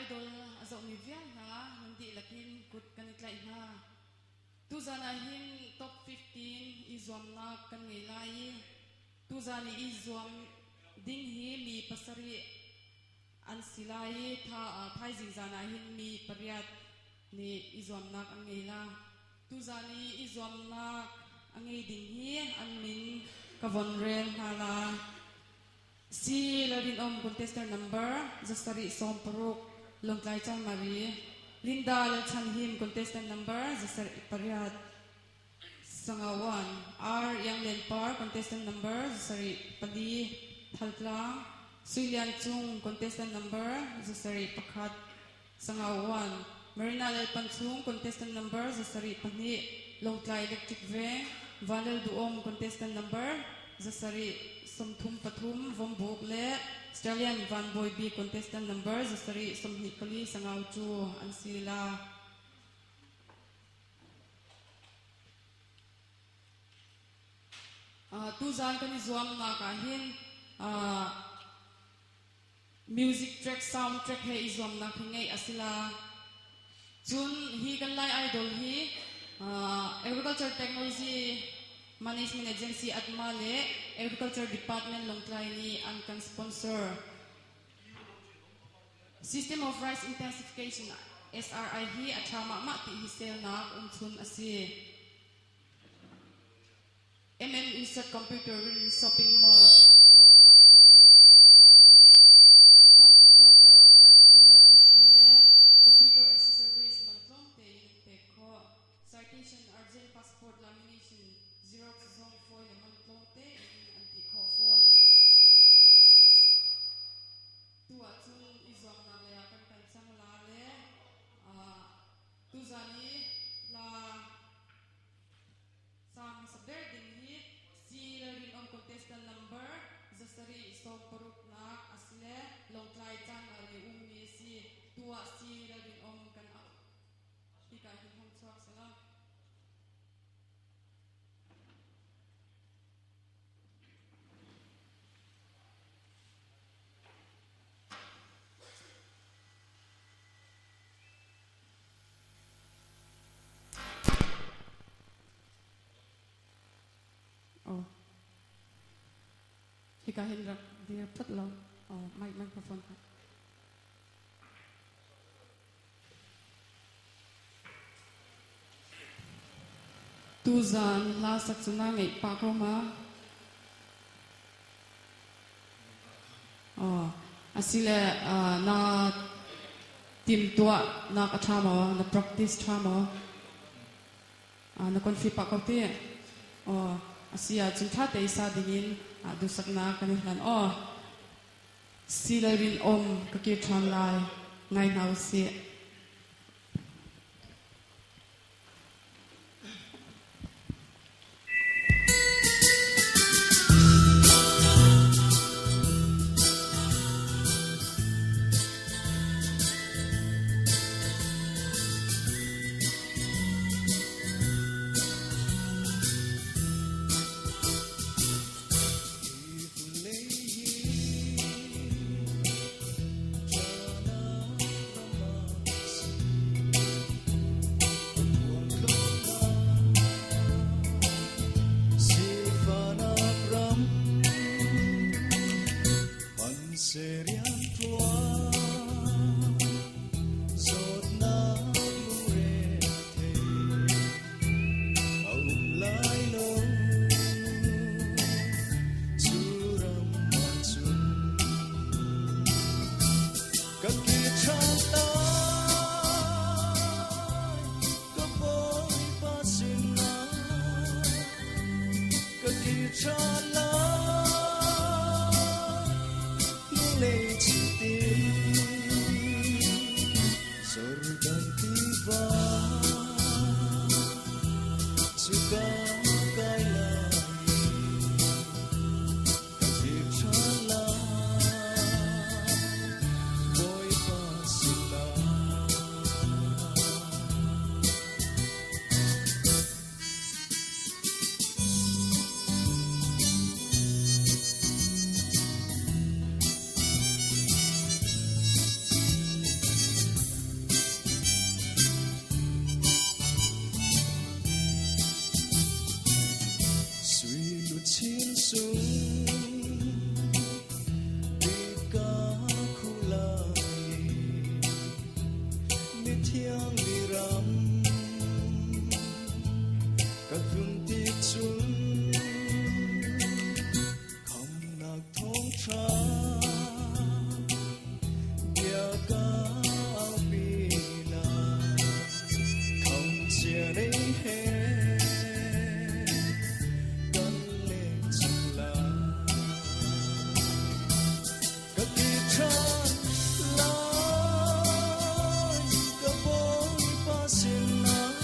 Idol a zohmi vial hna nan dihlak in kut kan i tlaih hna. Tuzan ah hin top 15 i zuamnak kan ngei lai i tuzan i i zuam ding hi mi pasarih an si lai i thaizing zan ah hin mi pariat nih i zuamnak an ngei la. Tuzan i i zuamnak a ngei ding hi an min ka von rel hna la. Si Lalrinawm contestant number zasarih sawmparuk Lawngtlai Chanmari Linda Lalchhanhim contestant number zasarih pariat Sangawan R Ianglian Par contestant number zasarih pali Thaltlang Suilian Cung contestant number zasarih pakhat Sangawan Marina Lalpanchung contestant number zasarih pahnih Lawngtlai Electric Veng Vanlal Duhawm contestant number zasarih sawmthum pathum Vawmbuk le Stallion Van Bawi Bik contestant number zasarih sawmhnih pali Sangau cu an si la. Tuzaan kan i zuamnak ah hin Music track, sound track he i zuamnak hi ngeih a si la. Cun hi kan Lai Idol hi Agriculture Technology Management Agency ATMA le Agriculture Department Lawngtlai nih an kan sponsor. System of Rice Intensification SRI hi a ṭha mahmah ti hi selnak umchun a si. MM Insert Computer Rin Shopping Mall, ground floor, last corner Lawngtlai Bazaar hi Sicom Inverter authorized dealer an si le computer accessories man tlawm tein an pek khawh. Citation, urgent passport lamination, Xerox zong fawi le man tlawm tein an ti khawh fawn. Tu ahcun i zuamnak lei ah kan kal cang la le tuzan i hla Sang hmasa ber ding hi Si Lalrinawm contestant number zasarih sawmparuk nak a si le Lawngtlai Chanmal i ummi a si. Tu ah Si Lalrinawm kan auh. Hika hin hong chuak selaw. Oh. Hika hin rak dir phot lo. Oh, mic microphone kha. Tuzan hla sak cu na ngeih pah ko ma? Oh, asile na timtuah nak a ṭha maw? Na practice ṭha maw? Na confi pah ko ti? Oh, asi ahcun ṭha te i sa dingin duhsaknak kan i hlan. Oh, si le rin om ka kir ṭhan lai. Ngai hna usih. Ka tlun ti cun khamnak thawngṭha bia ka aupi lai. Khamcia nei he kan leng cang lai. Ka ti ṭhan lai, ka Bawipa sinah.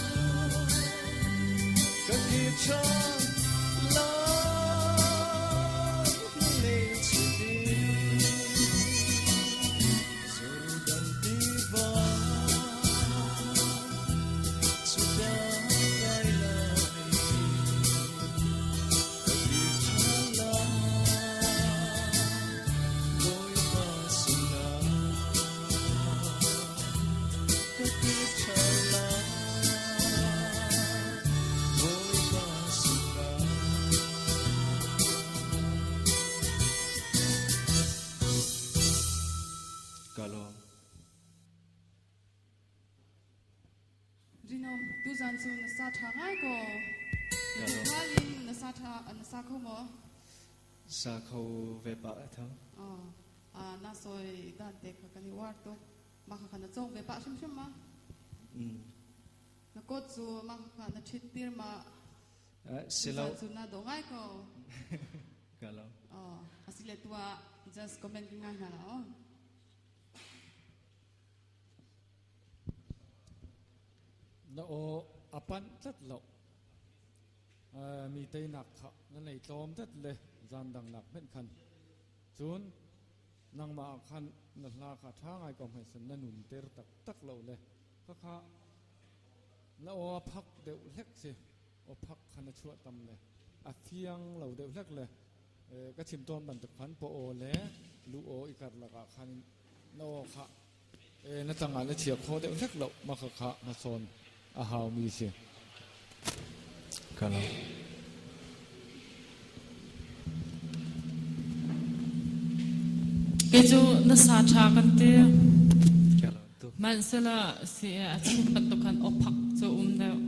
Ka ti ṭhan lai, na lei chiti. Jordan tiva cu ka kai lai. Ka ti ṭhan lai, Bawipa sinah. Ka ti ṭhan lai, Bawipa sinah. Ka lawm. Rinom, tuzan cu na sa ṭha ngai ko. Na duhal in na sa ṭha na sa kho maw? Sa kho ve pah tho. Oh, na sawi dan te kha kan i uar tuk. Mah kha na cawng ve pah hrimhrim ma? Na kawt cu mah kha na ṭhit tir ma? Silo. Tuzan cu na dawh ngai ko. Ka lawm. Oh, asile tua just comment ngai hna la oh. Na aw a panh tlat lo. Mi teinak kha na nei tlawm tlat le zan dang nak hmenh khan. Cun nangmah ah khan na hla kha ṭha ngai ko hmanh na nun ter taktak lo le khakha na aw a phak deuh hlek si aw phak kha na chuah tam le a fiang lo deuh hlek le ka chim tawn bantuk khan paw aw le lu aw i karlak ah khan na aw kha na tangah na chia kho deuh hlek lo ma kha kha na sawn a hau mi si. Ka lo. Kei cu na sa ṭha kan ti. Hmanhsehla si a chim bantuk khan awphak cu um deuh.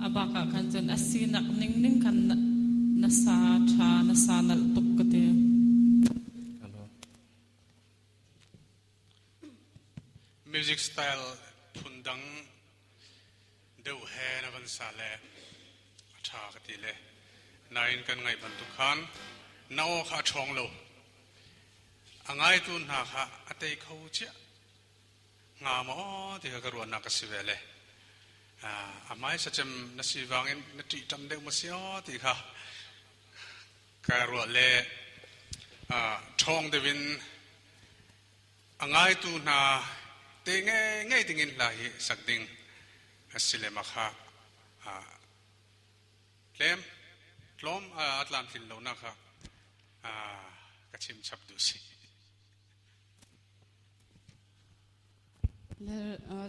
A bak ah khan cun a sinak ningning khan na sa ṭha, na sa nalh tuk ka ti. Music style phundang deuh he na van sa le a ṭha ka ti le nain kan ngaih bantuk khan na aw kha a ṭhawng lo. A ngaitu hna kha a tei kho ciah hnga maw ti kha ka ruahnak a si ve le a hmai sacem na si vangin na ṭihṭam deuh maw si aw ti kha ka ruah le ṭhawng deuh in a ngaitu hna te ngei ngei dingin hla hi sak ding a si le ma kha tlem tlawm a tlamtlin lonak kha ka chim chap duh si.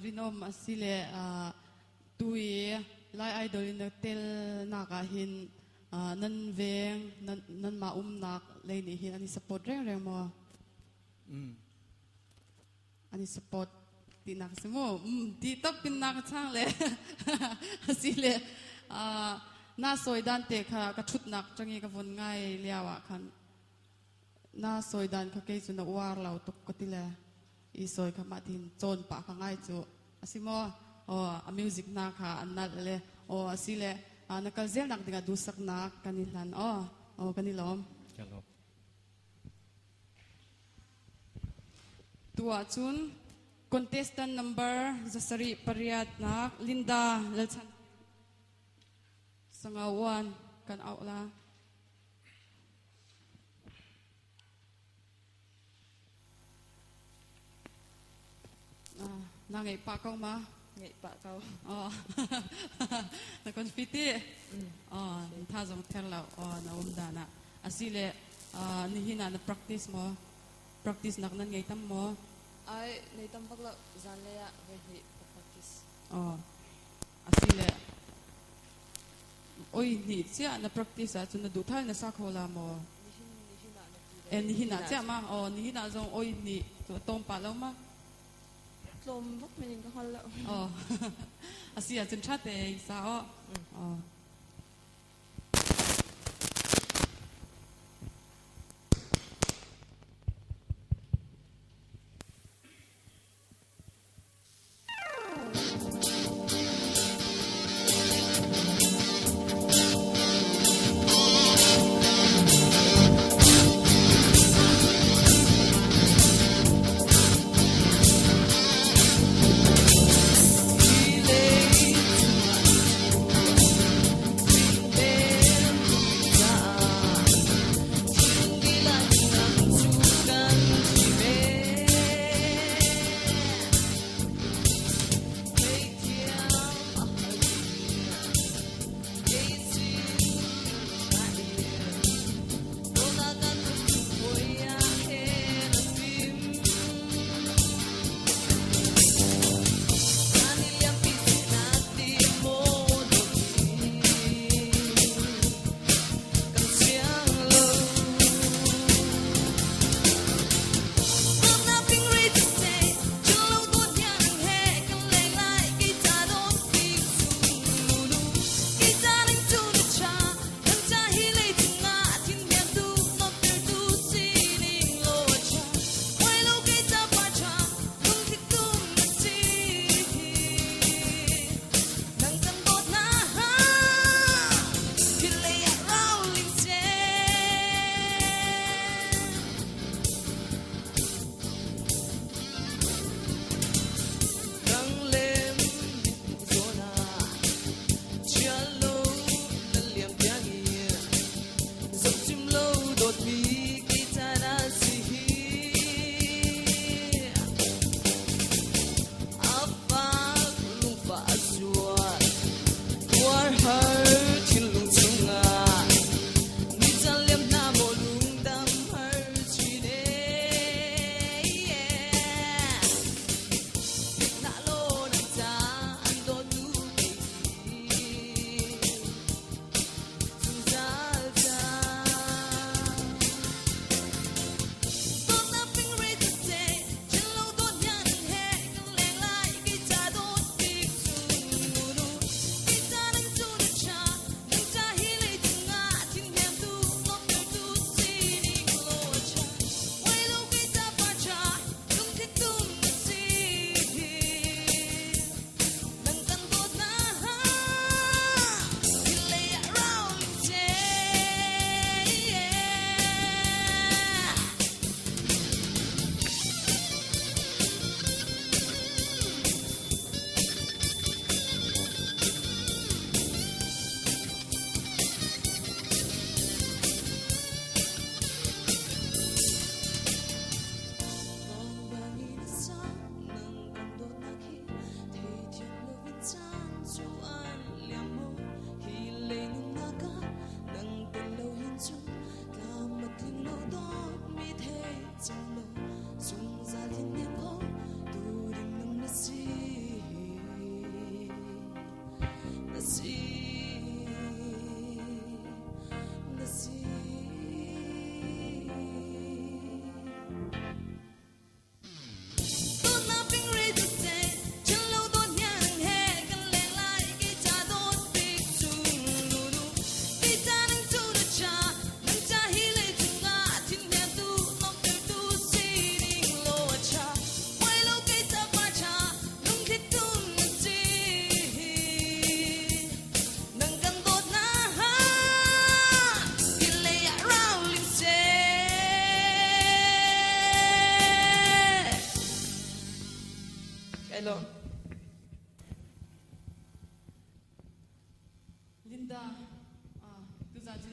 Rinom a si le tu i Lai Idol in na tel nak ah hin nan veng nan mah umnak lei nih hin an i support rengreng maw? An i support tinak si mu. Ti top pin nak chang le asi le na sawi dan te kha ka thutnak changi ka vun ngai liao ah khan Na sawi dan kha kei cu na uar lo tuk ka ti le i sawi kha mah tin cawn pah kha ngai cu a si maw? Aw a music hna kha an nalh le aw a si le na kal zel nak dingah duhsaknak kan i hlan aw aw kan i lawm. Tu ahcun contestant number 78 nak Linda Lalchan Sangawan kan auh la. Na ngeih pah ko ma? Ngeih pah ko. Oh. na confiti. Oh, tha zong ther lo. Oh, na um dana. Asile nihin ah na practice mo? Practice nak nan ngei tam mo? Ai, nei tam bak lo. Zan le ah voi hnih ka practice. Oh. Asile Oi hnih chiah na practice ahcun na duh thal na sa kho la maw? Eh nihin ah chiah ma? Oh nihin ah zong oi hnih cu a tawm pah lo ma? Tlawm bak men in ka hngal lo. Oh asi ahcun ṭha te sa aw. Oh.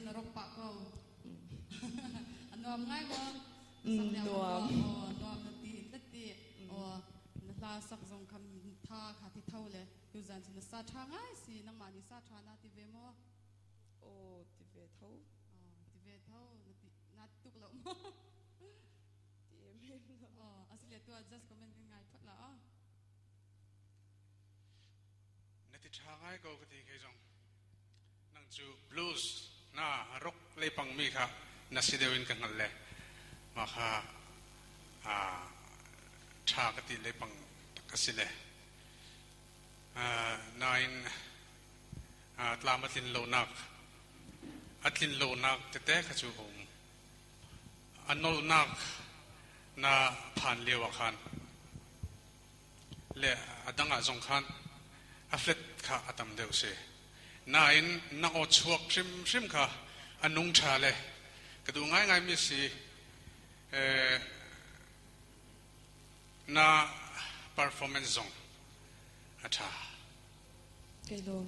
na rok pah ko. A nuam ngai maw? Nuam. Nuam na ti na ti. O na hla sak zong kham tha kha ti tho le tu zan cu na sa tha ngai si nangmah nih sa tha na ti ve maw? O ti ve tho. Ti ve tho na ti na tuk lo maw? Ti em em lo. Oh, asile tu just comment kan ngai phot la oh. Na ti ṭha ngai ko ka ti kei zong. Nang cu blues na rock leipang mi kha na si deuh in ka hngal le mah kha ṭha ka ti leipang tak a si le. Nain tlam a tlin lonak a tlin lonak tete kha cu a um. A nolnak na phan lio ah khan le a dang ah zong khan a flet kha a tam deuh si. Nain na aw chuak hrimhrim kha a nung ṭha le ka duh ngaingaimi si. Na performance zong a ṭha. Kai lawm.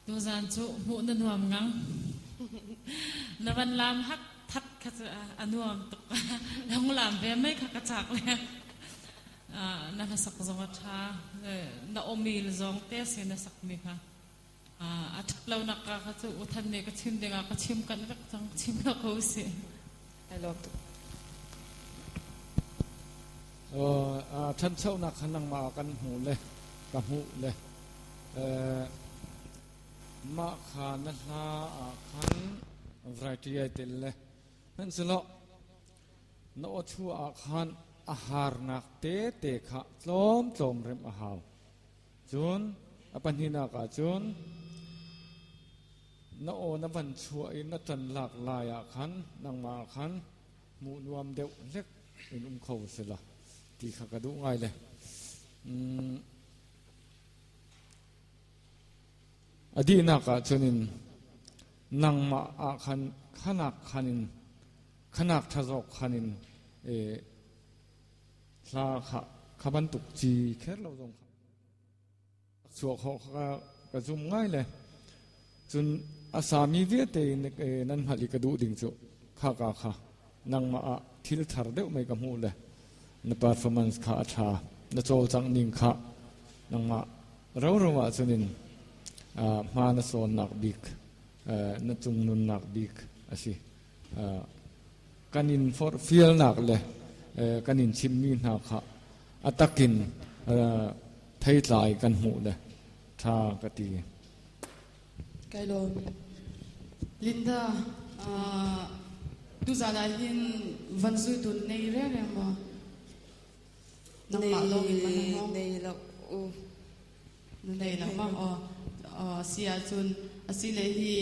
Tuzan cu hmuh na nuam ngang. Na van lam hak that kha cu a nuam tuk. Hung lam ve mei kha ka chak le. Na hlasak zong a ṭha. Na omil zong te si na sak mi kha. A ṭhat lo nak ka kha cu uthan nih ka chim dingah ka chim kan vek cang chim lo ko si. Ai lawm tuk. Ṭhanchonak kha nangmah kan hmuh le ka hmuh le mah kha na hla ah khan variety ai tel le hmanhsehlaw na aw chu ah khan a harnak tete kha tlawm tlawm remh a hau. Cun a pahnihnak ah cun na aw na van chuah i na ṭan lak lai ah khan nangmah ah khan hmuh nuam deuh hlek in um kho sila ti kha ka duh ngai le. A dihnak ah cun in nangmah ah khan khanak khan in khanak ṭha zawk khan in hla kha kha bantuk ci kher lo zong kha chuah khawh kha ka zum ngai le cun a sami vialte nan hngalh i ka duh ding cu kha ka kha nangmah ah thil thar deuh mei ka hmuh le na performance kha a ṭha na cawlcangh ning kha nangmah roro ah cun in hma na sawnnak bik na cung nunnak bik a si kan in forhfialnak le kan in chimmi hna kha a takin theitlai kan hmuh le ṭha ka ti. Kai lawm. Linda, tuzan ah hin van zultu nei reng maw? Nangmah lawng in man hong? Nei lo. U. Nei lo ma? Aw, si ahcun asile hi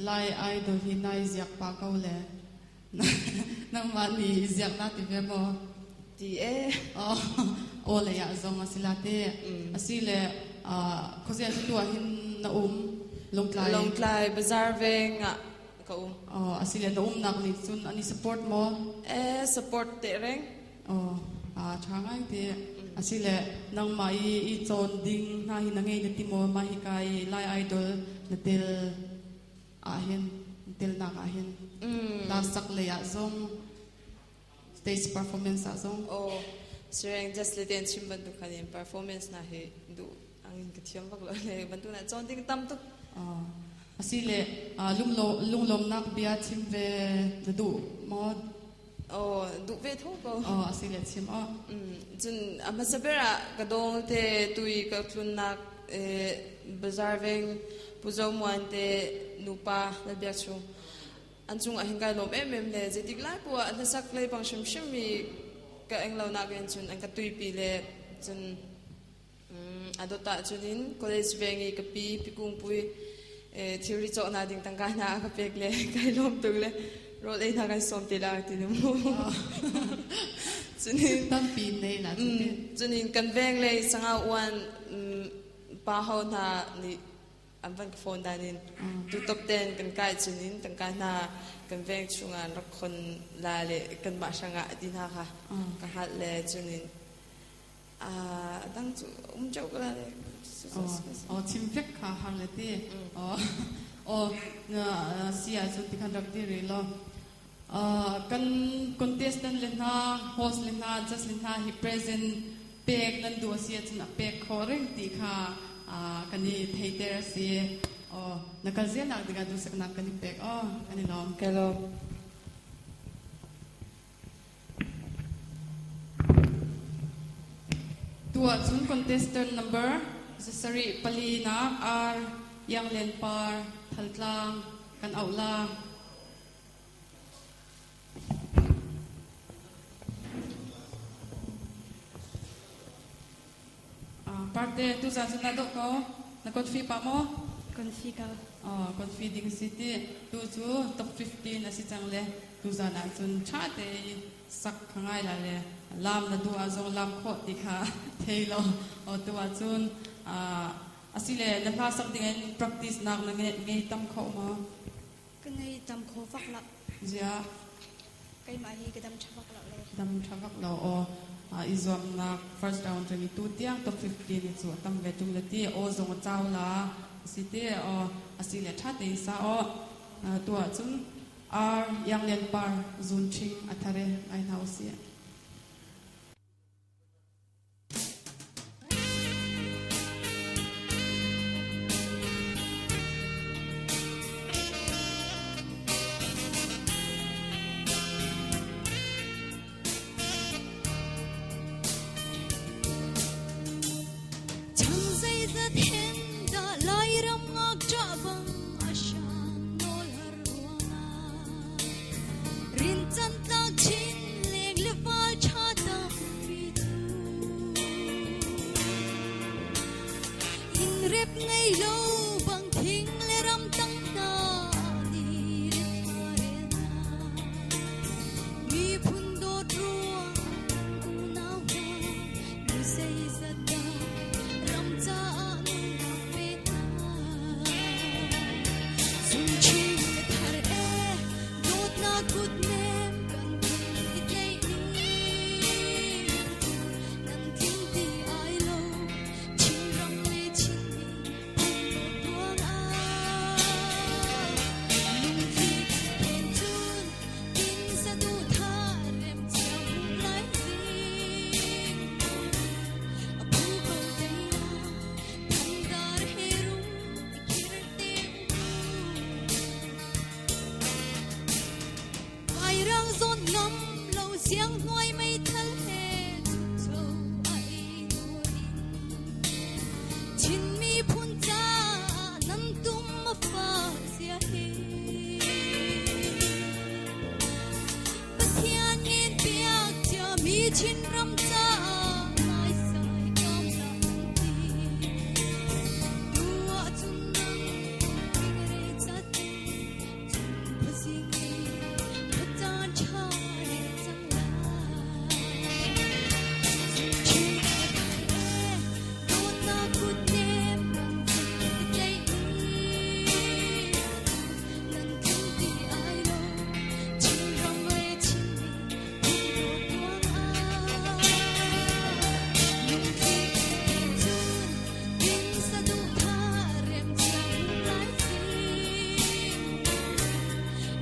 Lai Idol hi nai ziak pa ko le. Nangmah nih ziak na ti ve maw? Ti e. Aw lei ah zong a si la te. Asile khuazei tu ah hin na um? Lungtlai. Lungtlai Bazar veng ah ka um. Oh, asile na umnak nih cun an i support maw? Eh, support te reng. Oh, a ṭha ngai te. Asile nangmah i i cawn ding hna hi na ngei na ti maw? Mah hi ka i Lai Idol na tel ahhin telnak ahhin la sak lei ah zong stage performance ah zong oh sireng just le ten chim bantuk khan in performance na hi du angin ka thiam bak lo le bantuk na chon ding tam tuk asile lunglo lunglomnak bia chim ve na duh maw oh duh ve tho ko oh asile chim o cun a hmasa ber ah ka dong te tui ka tlunnak bazar veng Pu Zo Muan te nupa Lalbiak Chung an cung ah hin kai lawm em em le zeitik lai pu ah hlasak lei bang hrimhrim mi ka eng lo nak in cun an ka tuipi le cun adota cun in college veng i ka pi pikung pui thilri cawh na ding tangka hna ka pek le kai lawm tuk le rawl ei hna kan sawm te la ti nu mu cunin tampi nei la cunin kan veng lei sanga uan pa ho hna nih an van ka phone dan in tu top ten kan kai cunin tangka hna kan veng chungah rak khon la le kan mah hrangah ti hna kha ka hngalh le cunin a dang cu um cheu ko la le. Oh, chim vek kha har le ti. Oh, oh, na si ahcun ti khan rak dir rih law. Kan contestant le hna, host le hna, judge le hna hi present pek nan duh a si ahcun a pek khawh reng ti kha kan i theiter a si. Oh, na kal zelnak dingah duhsaknak kan i pek. Oh, kan i lawm. Ka lawm. Tu ahcun contestant number zasarih palinak R Iang Lian Par Thaltlang kan auh la. Parte tuzan cu na dawh ko. Na confi pa maw? Confi ko. Oh, confi ding si ti. Tu cu top 15 a si cang le tuzan ahcun ṭha te sak kha ngai la le lam na duh ah zong lam khawh ti kha thei lo. Oh, tu ahcun asile na hla sak ding in practice nak na ngei tam kho maw? Ka ngei tam kho vak lo. Ziah? Keimah hi ka dam ṭha vak lo le. Dam ṭha vak lo aw. I zuamnak first round ṭang i tu tiang top 15 i cu a tam ve ṭung le ti aw zong a cau la si te aw a si le ṭha tein sa aw tu ahcun R Iang Lian Par zun ṭhing a thare ngai hna usih. Chang zeizat hen dah Lairam ngakṭah bang a hrang nawl har ruangah rincan tlak chin leng le val ṭha tampi cu inn rep ngei lo bang thing le ram tang hna ni le thla rel hna miphun dawt ruang unau hna mi zeizat dah ram caah nunnak pe hna Zungchin le thar e dawtnak kutnem kan phun i tleih ning nan tling ti ai lo Chinram le Chinmi phun dawt ruangah lungthli kan phen cun tin saduhthah rem cio lai zing a phu ko teinak thandar he rung i khir te Vairang zawn ngam lo siang hnuai meithal he chukcho ai nur in Chin miphun caah nan tum a fak zia hi Pathian in piak ciami Chinram caah naisai kam hlah nan ti Tu ahcun nang tingre catin cun khuazing i khuacaan ṭha re cang lai. Chin le thar e dawtnak kutnem kan phun i tleih ni nan tling ti ai lo Chinram le Chinmi phun dawt ruangah lungthli in cun ding saduhthah rem cio lai zing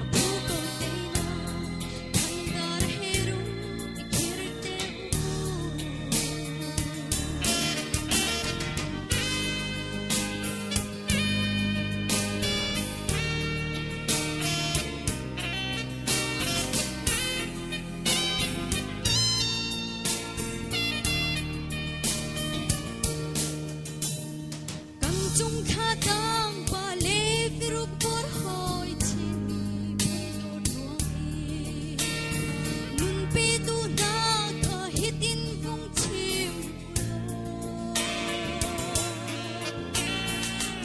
a phu ko teinak thangdar he rung i khir te u. Kan cung kha tang pa le firuk bor hoi Chinmi phun dawt ruang i nunpi tu hna kha hitin vung chim ulaw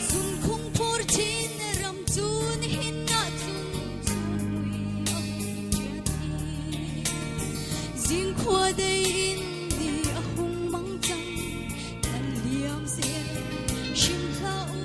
Zunkhung phur chin ram cu nihin ah cun chunmui a hung ṭian i zingkhua dei in ni a hung mang cang nan liam zel hrim hlah u.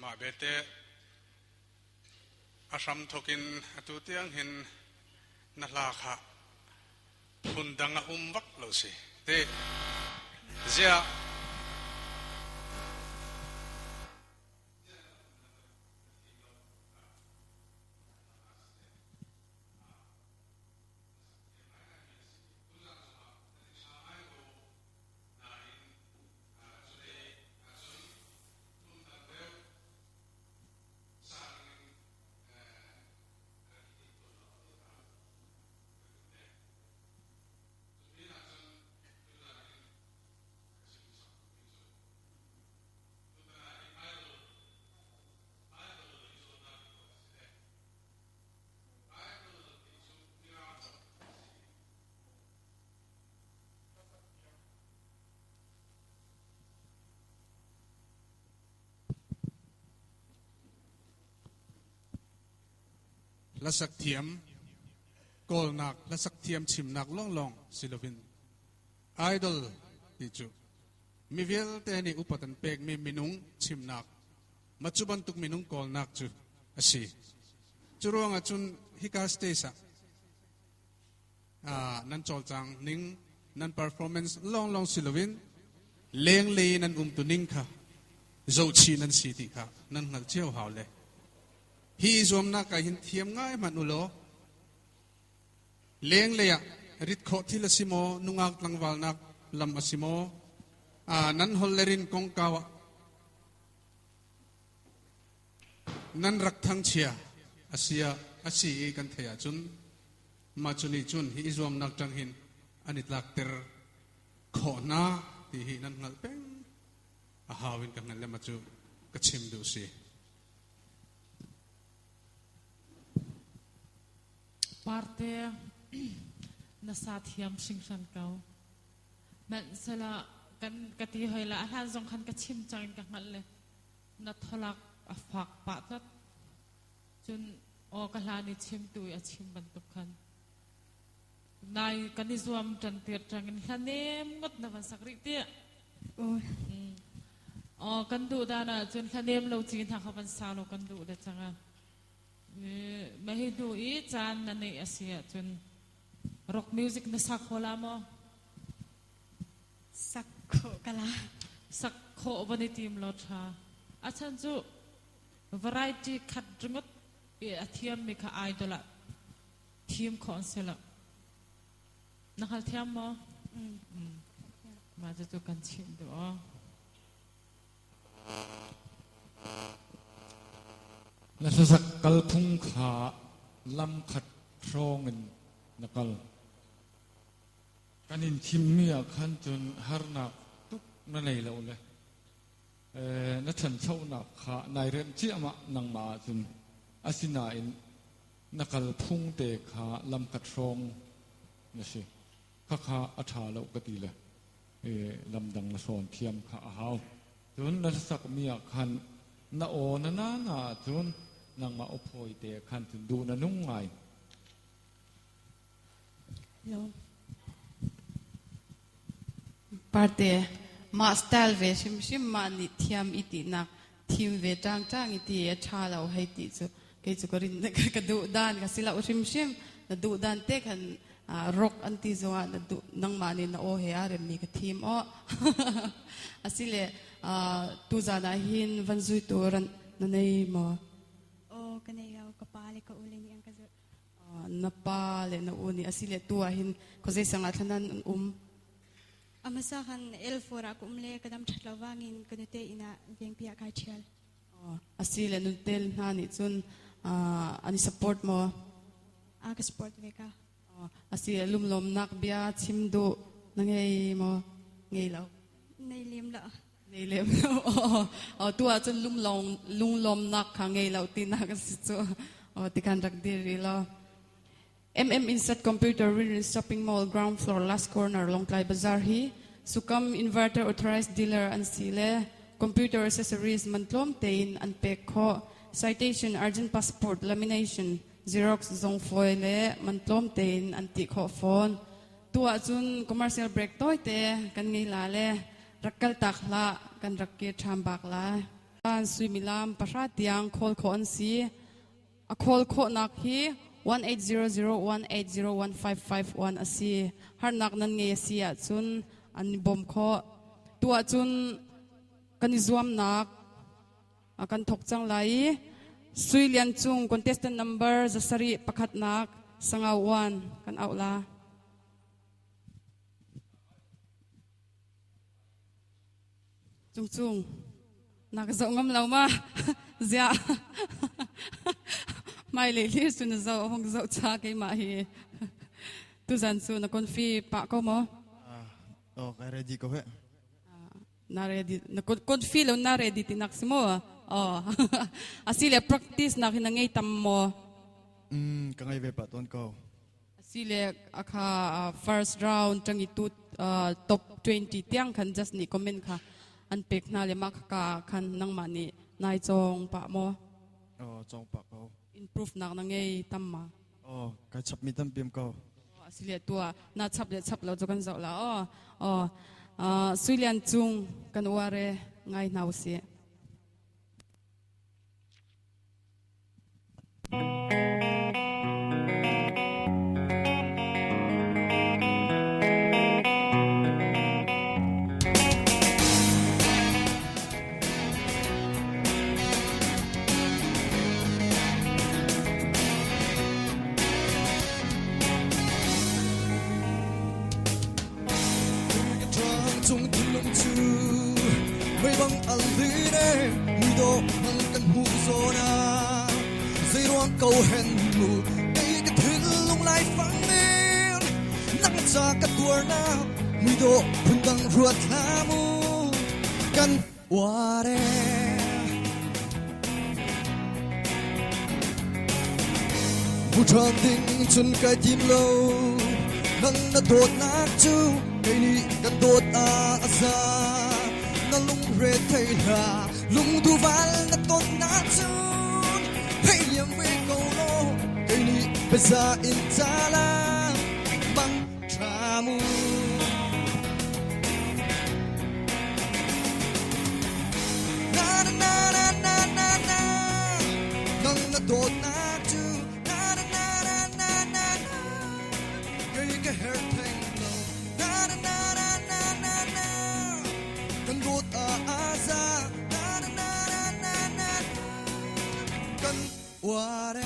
Mah belte a hram thawkin atu tiang hin na hla kha phundang a um vak lo si. Ti ziah Hlasak thiam kawlnak, hlasak thiam chimnak lawnglawng si loin idol ti cu mi vialte nih upat an pekmi minung chimnak, mah cu bantuk minung kawlnak cu a si. Cu ruangah cun hika stage ah nan cawlcang ning, nan performance lawnglawng si loin lenglei nan umtu ning kha zohchih nan si ti kha nan hngalh cio hau le hi zuamnak ah hin thiam ngai hmanh u law lenglei ah rit khawh thil a si maw, nungak tlangvalnak lam a si maw, nan hol le rin kongkau ah nan rak thangchia asia asi i kan thei ahcun mah cu nih cun hi i zuamnak ṭang hin an i tlakter khawh hna ti hi nan hngalh peng a hau in ka hngalh le ma cu ka chim duh si. Parte na sa thiam hringhran ko. Hmanhsela kan ka ti hoi la a hlan zong khan ka chim cang in ka hngalh le na tholak a fak pah tlat. Cun aw ka hlan i chimtu i a chim bantuk khan nai kan i zuam ṭan tir ṭang in hlanem ngawt na van sak rih tiah. Aw kan duh dan ah cun hlanem lo ci hna kha van sa lo kan duh le cang a. Mah hi hnu i caan na neih a si ahcun rock music na sak kho la maw? Sak khawh ka la. Sak khawh van i tim law ṭha. A chan cu variety khat ringot i a thiammi kha idol ah thim khawh an si lo. Na hngal thiam maw? Mm. Mah cucu kan chimh duh aw. Na hlasak kalphung kha lam khat hrawng in na kal. Kan in thimmi ah khan cun harnak tuk na nei lo le na ṭhanchonak kha nai remh ciahmah nangmah ahcun, asinain na kalphung te kha lam khat hrawng na si. Khakha a ṭha lo ka ti le lamdang na hrawn thiam kha a hau. Cun na hlasakmi ah khan na aw na na na ahcun nangmah aw phawi te khan cun duh na nung ngai. Parte mah style ve hrimhrim mah nih thiam i tinak thim ve ṭangṭang i ti a ṭha lo hei ti cu kei cu ka rin ka duh dan ka si lo hrimhrim. Na duh dan te khan rock an ti zongah na duh nangmah nih na aw he aa remmi ka thim aw. Asile tuzan ah hin van zuitu ran na nei maw? Aw, ka nei lo. Ka pa le ka u le nih an ka zulh. Na pa le na u nih. Asile tu ah hin khuazei sang ah thlan an um? A hmasa khan L4 ah ka um le ka dam ṭhat lo vangin ka nute inn ah vengpi ah kai ṭhial. Asile nutel hna nih cun an i support maw? A ka support ve ka. Asile lumlawmnak bia chim duh na ngei maw? Ngei lo. Nei lem lo. Nei lem lo. Tu ah cun lunglawmnak kha ngei lo tinak a si cu. Ti khan rak dir rih law. MM Inset Computer Rinrin Shopping Mall ground floor last corner Lawngtlai Bazaar hi Sukam Inverter Authorized Dealer an si le computer accessories man tlawm tein an pek khawh. Citation, urgent passport, lamination, Xerox zong fawi le man tlawm tein an ti khawh fawn. Tu ahcun commercial break tawite kan ngei la le rak kal tak hlah, kan rak kir ṭhan bak lai. An suimilam pahra tiang khawl khawh an si. A khawl khawhnak hi 1800180155 a si. Harnak nan ngei a si ahcun an i bawm khawh. Tu ahcun kan i zuamnak kan thawk cang lai i Sui Lian Cung contestant number zasarih pakhatnak Sangau uan kan auh la. Cung cung na ka zoh ngam lo ma ziah hmailei hlir cu na zoh hong zoh cha keimah hi tuzan cu na konfi pah ko maw? Oh, ka ready ko he. Na ready na konfi lo na ready ti nak si mo? Oh. Asile practice nak hi na ngei tam maw? Ka ngei ve pah tawn ko. Asile akha first round tang i tu top 20 tiang khan just nih comment kha an pek hna le mah ka khan nangmah nih nai cawng pah maw? Oh, cawng pah ko. Improve nak na ngei tam ma? Oh, ka chap mi tam pim ko. Asile tua na chap le chap lo chu kan zoh la oh. Oh, Suilian Cung kan uare ngai hna usih. Cung thinlung cu mei bang al line mui dawh nang kan hmuh zawn ah zeiruang ko hen mu kei ka thinlung lai fang in nang ca ka tuarnak mui dawh phundang ruat hlah mu kan uar e Buṭhan ding cun kai tim lo nang na dawtnak cu kei nih kan dawt ah a za na lungre thei hlah lungduval na tonnak cun hei liam ve ko law kei nih biaza in cala mang ṭha mu Na na na na na na na nang na dawtnak cu na na na na na na na kei ka herh theng lo na na na na na na na kan dawt ah aa za na na na na na na na kan uar e.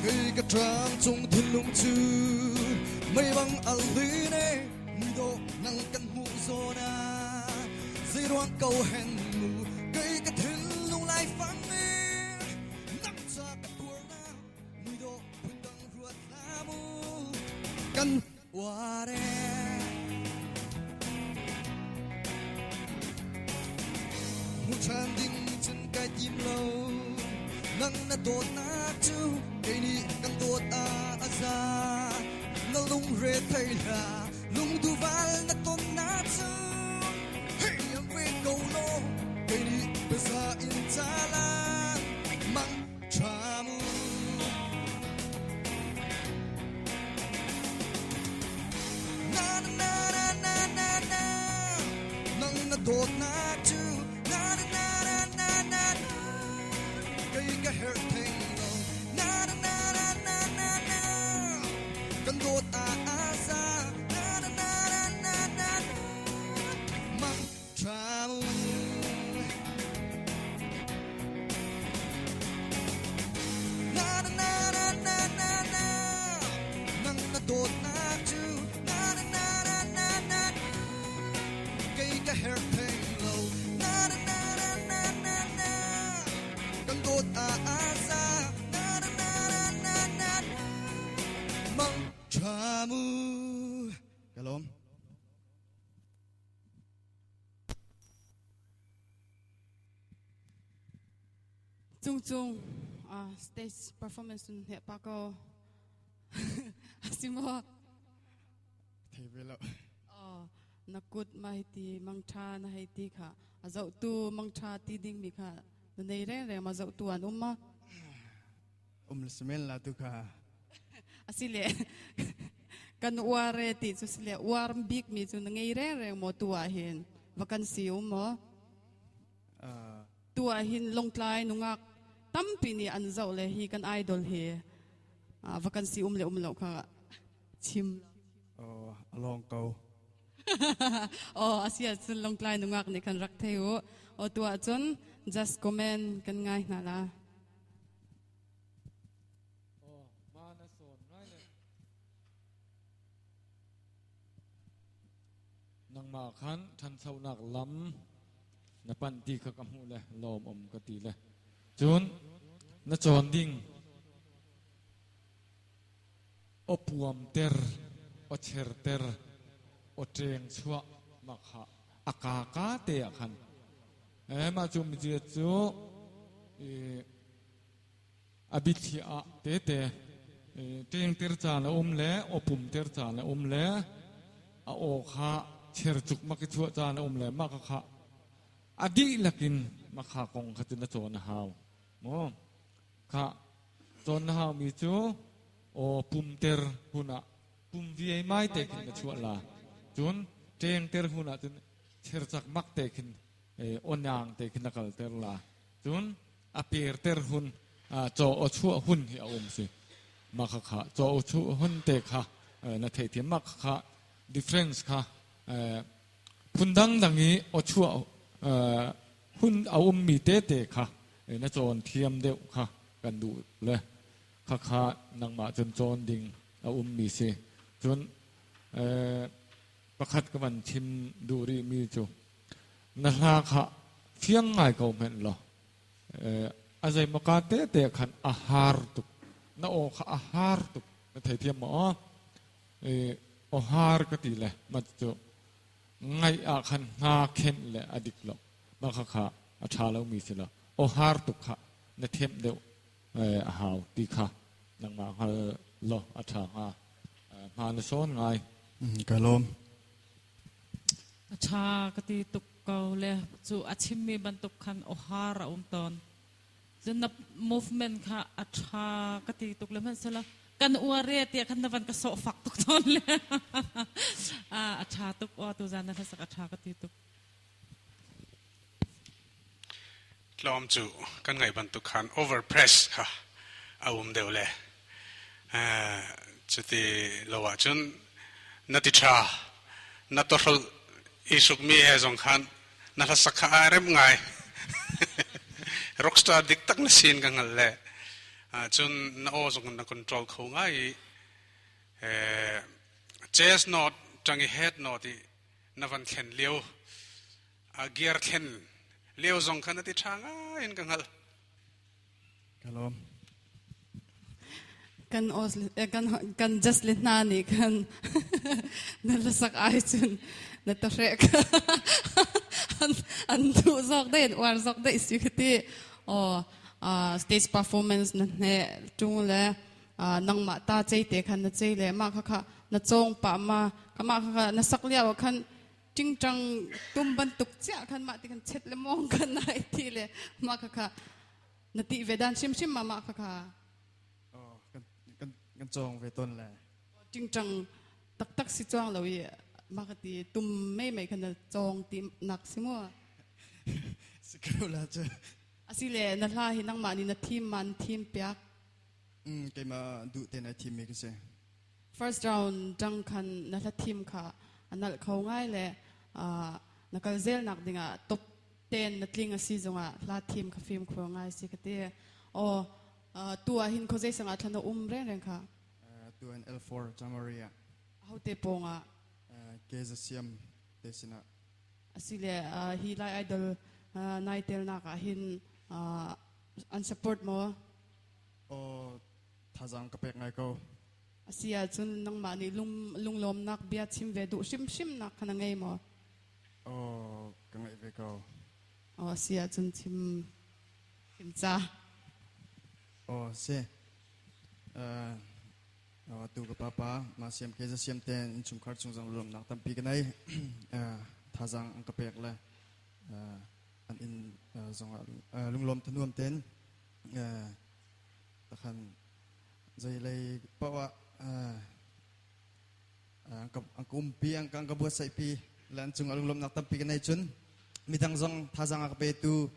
Kei ka ṭang cung thinlung cu mei bang al line muidawh nang kan hmuh zawn ah zeiruang ko hen mu kei ka thinlung lai fang in nang ca ka tuarnak muidawh phundang ruat hlah mu kan uar e Hmu ṭhan ding cun kai tim lo nang na dawtnak cu kei nih kan dawt ah a za na lungre thei hlah lungduval na tonnak cu hei liam ve ko law kei nih biaza in cala mang ṭha mu Na na na na na na nang na dawtnak cu na na na na na na na kei ka herh theng lo na na na na na na na kan dawt ah aa za na na na na na na na mang ṭha mu Na na na na na na na nang na dawtnak cu na na na na na na na kei ka herh theng lo na na na na na na na kan dawt ah aa za na na na na na na na mang ṭha mu Ka lawm. Cungcung stage performance nun hne pa ko. Asimo. Thei ve lo. Oh, na kut ma hiti mangtha na hei ti kha. A zohtu mangṭha ti dingmi kha na nei rengreng ma zohtu an um ma? Um le semel la tu kha. Asile kan uar e ti cu sile uar bik mi cu na ngei rengreng maw tu ah hin vacancy um maw? Tu ah hin longtlai nungak tampi nih an zoh le hi kan idol hi vacancy um le um lo kha chim. Oh, along ko. Oh, asia cun longtlai nungak nih kan rak thei u. O tu ah cun just comment kan ngai hna la. Oh, ma na sawn ngai le. Nangmah khan ṭhanchonak lam na panh ti kha ka hmuh le lawm um ka ti le. Cun na cawn ding aw puamter, aw cherter, aw ṭeng chuah mah kha a ka ka te ah khan mah cu micia cu a biathli ah tete ṭengter caan a um le aw pumter caan a um le a aw kha chercuk mak i chuah caan a um le mah kha a dihlak in mah kha kong kha cu na cawn a hau maw kha cawn na haumi cu aw pumter hun ah pum viaimai te khin na chuah la cun ṭengter hun ah cun chercak mak te khin aw te khin na kalter la cun a perter hun caw aw chuah hun hi a um si mah kha kha caw aw chuah hun te kha na theithiam mah kha kha difference kha phundang dang i aw chuah hun a ummi tete kha na cawn thiam deuh kha kan duh le kha kha nangmah cun cawn ding a ummi si cun pakhat ka van chim duh rih mi cu na hla kha fiang ngai ko hmenh law a zeimaw ka tete khan a har tuk na aw kha a har tuk na theithiam maw aw har ka ti le ma cu ngaih ah khan hnga khenh le a dik lo mah kha kha a ṭha lomi si lo aw har tuk kha na themh deuh a hau ti kha nangmah hngal law a ṭha hnga hma na sawn ngai Ka lawm. A ṭha ka ti tuk ko le cu a chimmi bantuk khan ohar a um tawn. Cun na movement kha a ṭha ka ti tuk le hmanhsehlaw kan uar e tiah khan na van ka sawh fak tuk tawn le a ṭha tuk aw tuzan na hlasak a ṭha ka ti tuk. Tlawm cu kan ngaih bantuk khan overpress kha a um deuh le cuti lo ahcun na ti ṭha na tawhrolh i sukmi he zong khan na hlasak kha aa rem ngai rockstar dik tak na sin ka hngal le cun na aw zong na control kho ngai i chest note ṭang i head note i na van thlen lio a gear thlen lio zong kha na ti ṭha ngai in ka hngal Ka lawm. Kan os kan kan just le hna nih khan na lasak ai cun na ta hrek an an duh zawk dei an uar zawk dei si khati o stage performance na hne tung le nangmah ta chei te khan na chei le ma kha kha na chong pa ma kama kha kha na sak liao khan ṭingṭang tum bantuk chiah khan mah ti khan chet le mawng khan nai ti le mah kha kha na ti ve dan hrimhrim ma mah kha kha Oh, kan kan kan cawng ve ton le. Ṭingṭang taktak si chuang lo i mah ka ti tum mei mei khan na cawng ti nak si mu. Si ko la cu. Asile na hla hi nangmah nih na thim ma na thim piak? Keimah duh te na thim mi ka si. First round ṭang khan na hla thim kha a nalh kho ngai le na kal zelnak dingah top 10 na tling a si zongah hla thim kha fim khur ngai si ka ti. Aw tu ah hin khuazei sangah thlan a um rengreng kha? Tu in L4 Chamaria. Ahote pawngah? Keza Siam te sinah. Asile hi Lai Idol nai telnak ah hin an support maw? Aw thazaang ka pek ngai ko. A si ahcun nangmah nih lunglawmnak bia chim ve duh hrimhrimnak kha na ngei maw? Aw, ka ngeih ve ko. Aw, a si ahcun chim chim ca. Aw, si. Uh, tu ka papa ma siam ke za siam te in chungkhar chung zong lawmnak tampi ka nei. Thazaang an ka pek le. An inn zongah lunglawm thanuam tein takhan zeilei paoh ah an ka umpi, an ka buatsaihpi le an cungah lunglawmhnak tampi ka nei. Cun midang zong thazaang a ka petu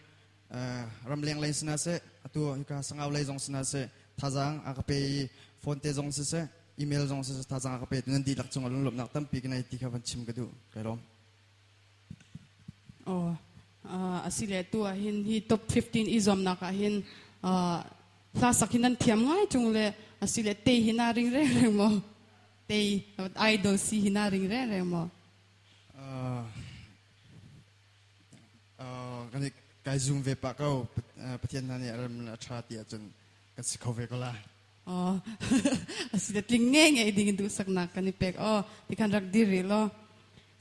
ramleng lei sina seh, atu hika Sangau lei zong sina seh, thazaang a ka pe i phone te zong siseh, email zong siseh, thazaang a ka petu nan dihlak cungah lunglawmhnak tampi ka nei ti kha van chim ka duh. Kai lawm. Oh, asile tu ah hin hi top 15 i zuamnak ah hin hla sak hi nan thiam ngai chung le asile te hi na ring reng reng maw? Tei idol si hi na ring reng reng maw? Kan kai zoom ve pah ko. Pathian hna nih ram a tha ti ahcun kan si kho ve ko lai. Oh, asile tling nge nge ding in duhsaknak kan i pek. Oh, ti khan rak dir rih law.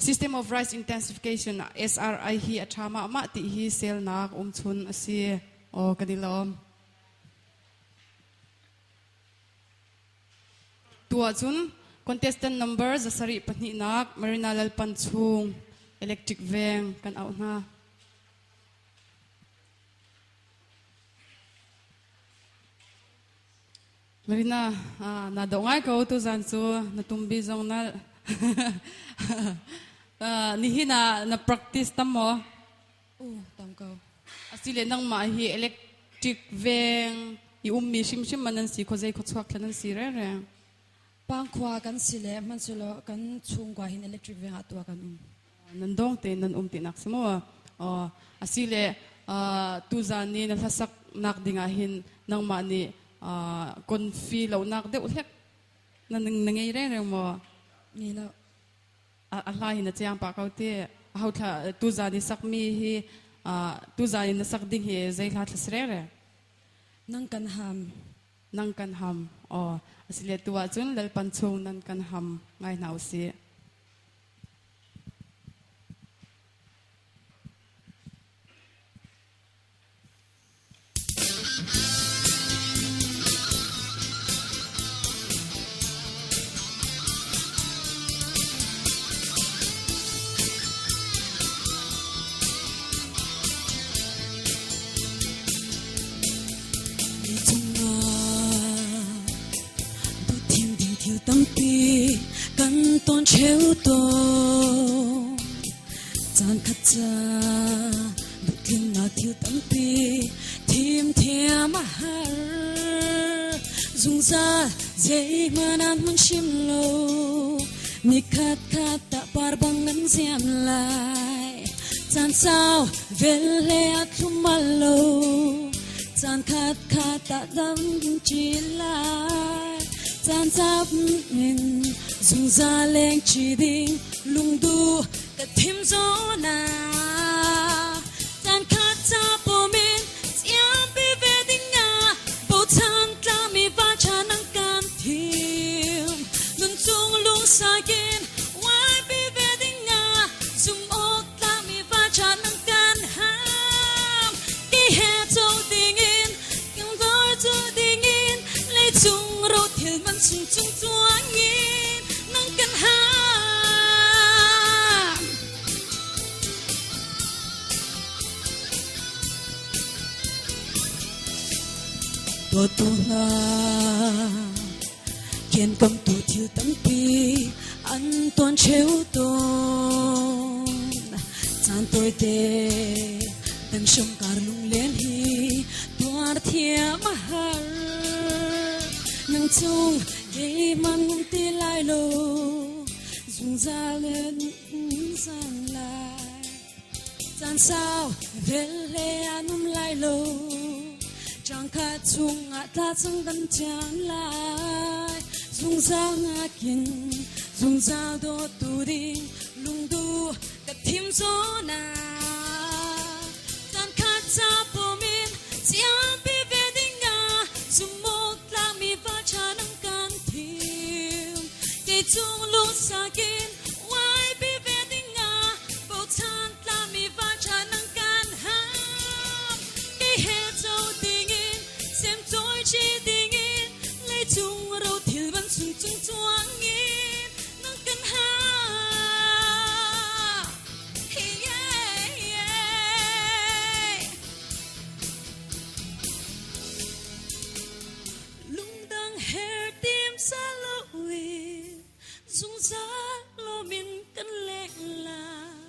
System of Rice Intensification SRI hi a tha mah mah ti hi selnak umchun a si. Oh, kan i lawm. Tu ahcun contestant number 72 nak Marina Lalpan chung Electric Veng kan auh hna. Marina, na dawh ngai ko tuzan cu, na tumbi zong na nihin ah na practice tam maw? Tam ko. Asile nangmah hi electric veng i ummi hrimhrim man nan si, khuazei khuachuak thla nan si reng? Pangkhua kan si le hmanhsehlaw kan chungkua hin electric veng ah tua kan um. Nan dong te nan um tinak si maw? Asile tuzan ni na hlasak nak ding ah hin nangmah nih konfi lonak deuh hlek na ngei reng reng maw? Ngei lo. A hla hi na chiang pah ko ti. Ho thla tuzan i sakmi hi, tuzan i na sak ding hi zei hla thla si reng reng? Nang kan ham. Nang kan ham. Oh, asile tu ahcun Lalpan chung nan kan ham ngai hna usih. Duhthim ding thil tampi kan ton cheu tawn. Caan khat ca duhtlinnak thil tampi thim thiam a har. Zungzal zeihmanh an hmun hrim lo. Nikhat khat tah par bang nan ziam lai. Caan sau velhle a thlum al lo. Caan khat khat tah dam chin lai. Caan sau in zungzal leng chi ding lungdu ka thim zo na. Caan khat ca pawmin chiampi ve ding ah bochan tlami va cha nang kan thim. Nun chung lungsakin waipi ve ding ah zum awk tlami va cha nang kan ham. Ki he cho dingin kan dor chu dingin leicung ro thil man sung chung tuangin nang kan ham. Dawtu hna khen kam tu thil tampi an tuan cheu tawn. Caan tawite kan hram kar lunglen hi tuar thiam a har. Nang chung keimah ngum ti lai lo, zungzal in zan lai. Caan sau velhle an um lai lo, Changkha chungah tla cang kan thian lai. Zungzal nakin zungzal dawtu ding lungdu ka thim zawn ah. Caan khat ca pawmin chiampi ve ding ah zumawk tlakmi va ṭha nang kan thim. Kei cung lungsakin waipi ve ding ah bochan tlakmi va ṭha nang kan ham. Kei he co dingin semcawi chi dingin leicung ro thil van sung cung cuangin nang kan ham. Yeah, yeah. Zungzal lomin kan leng lai.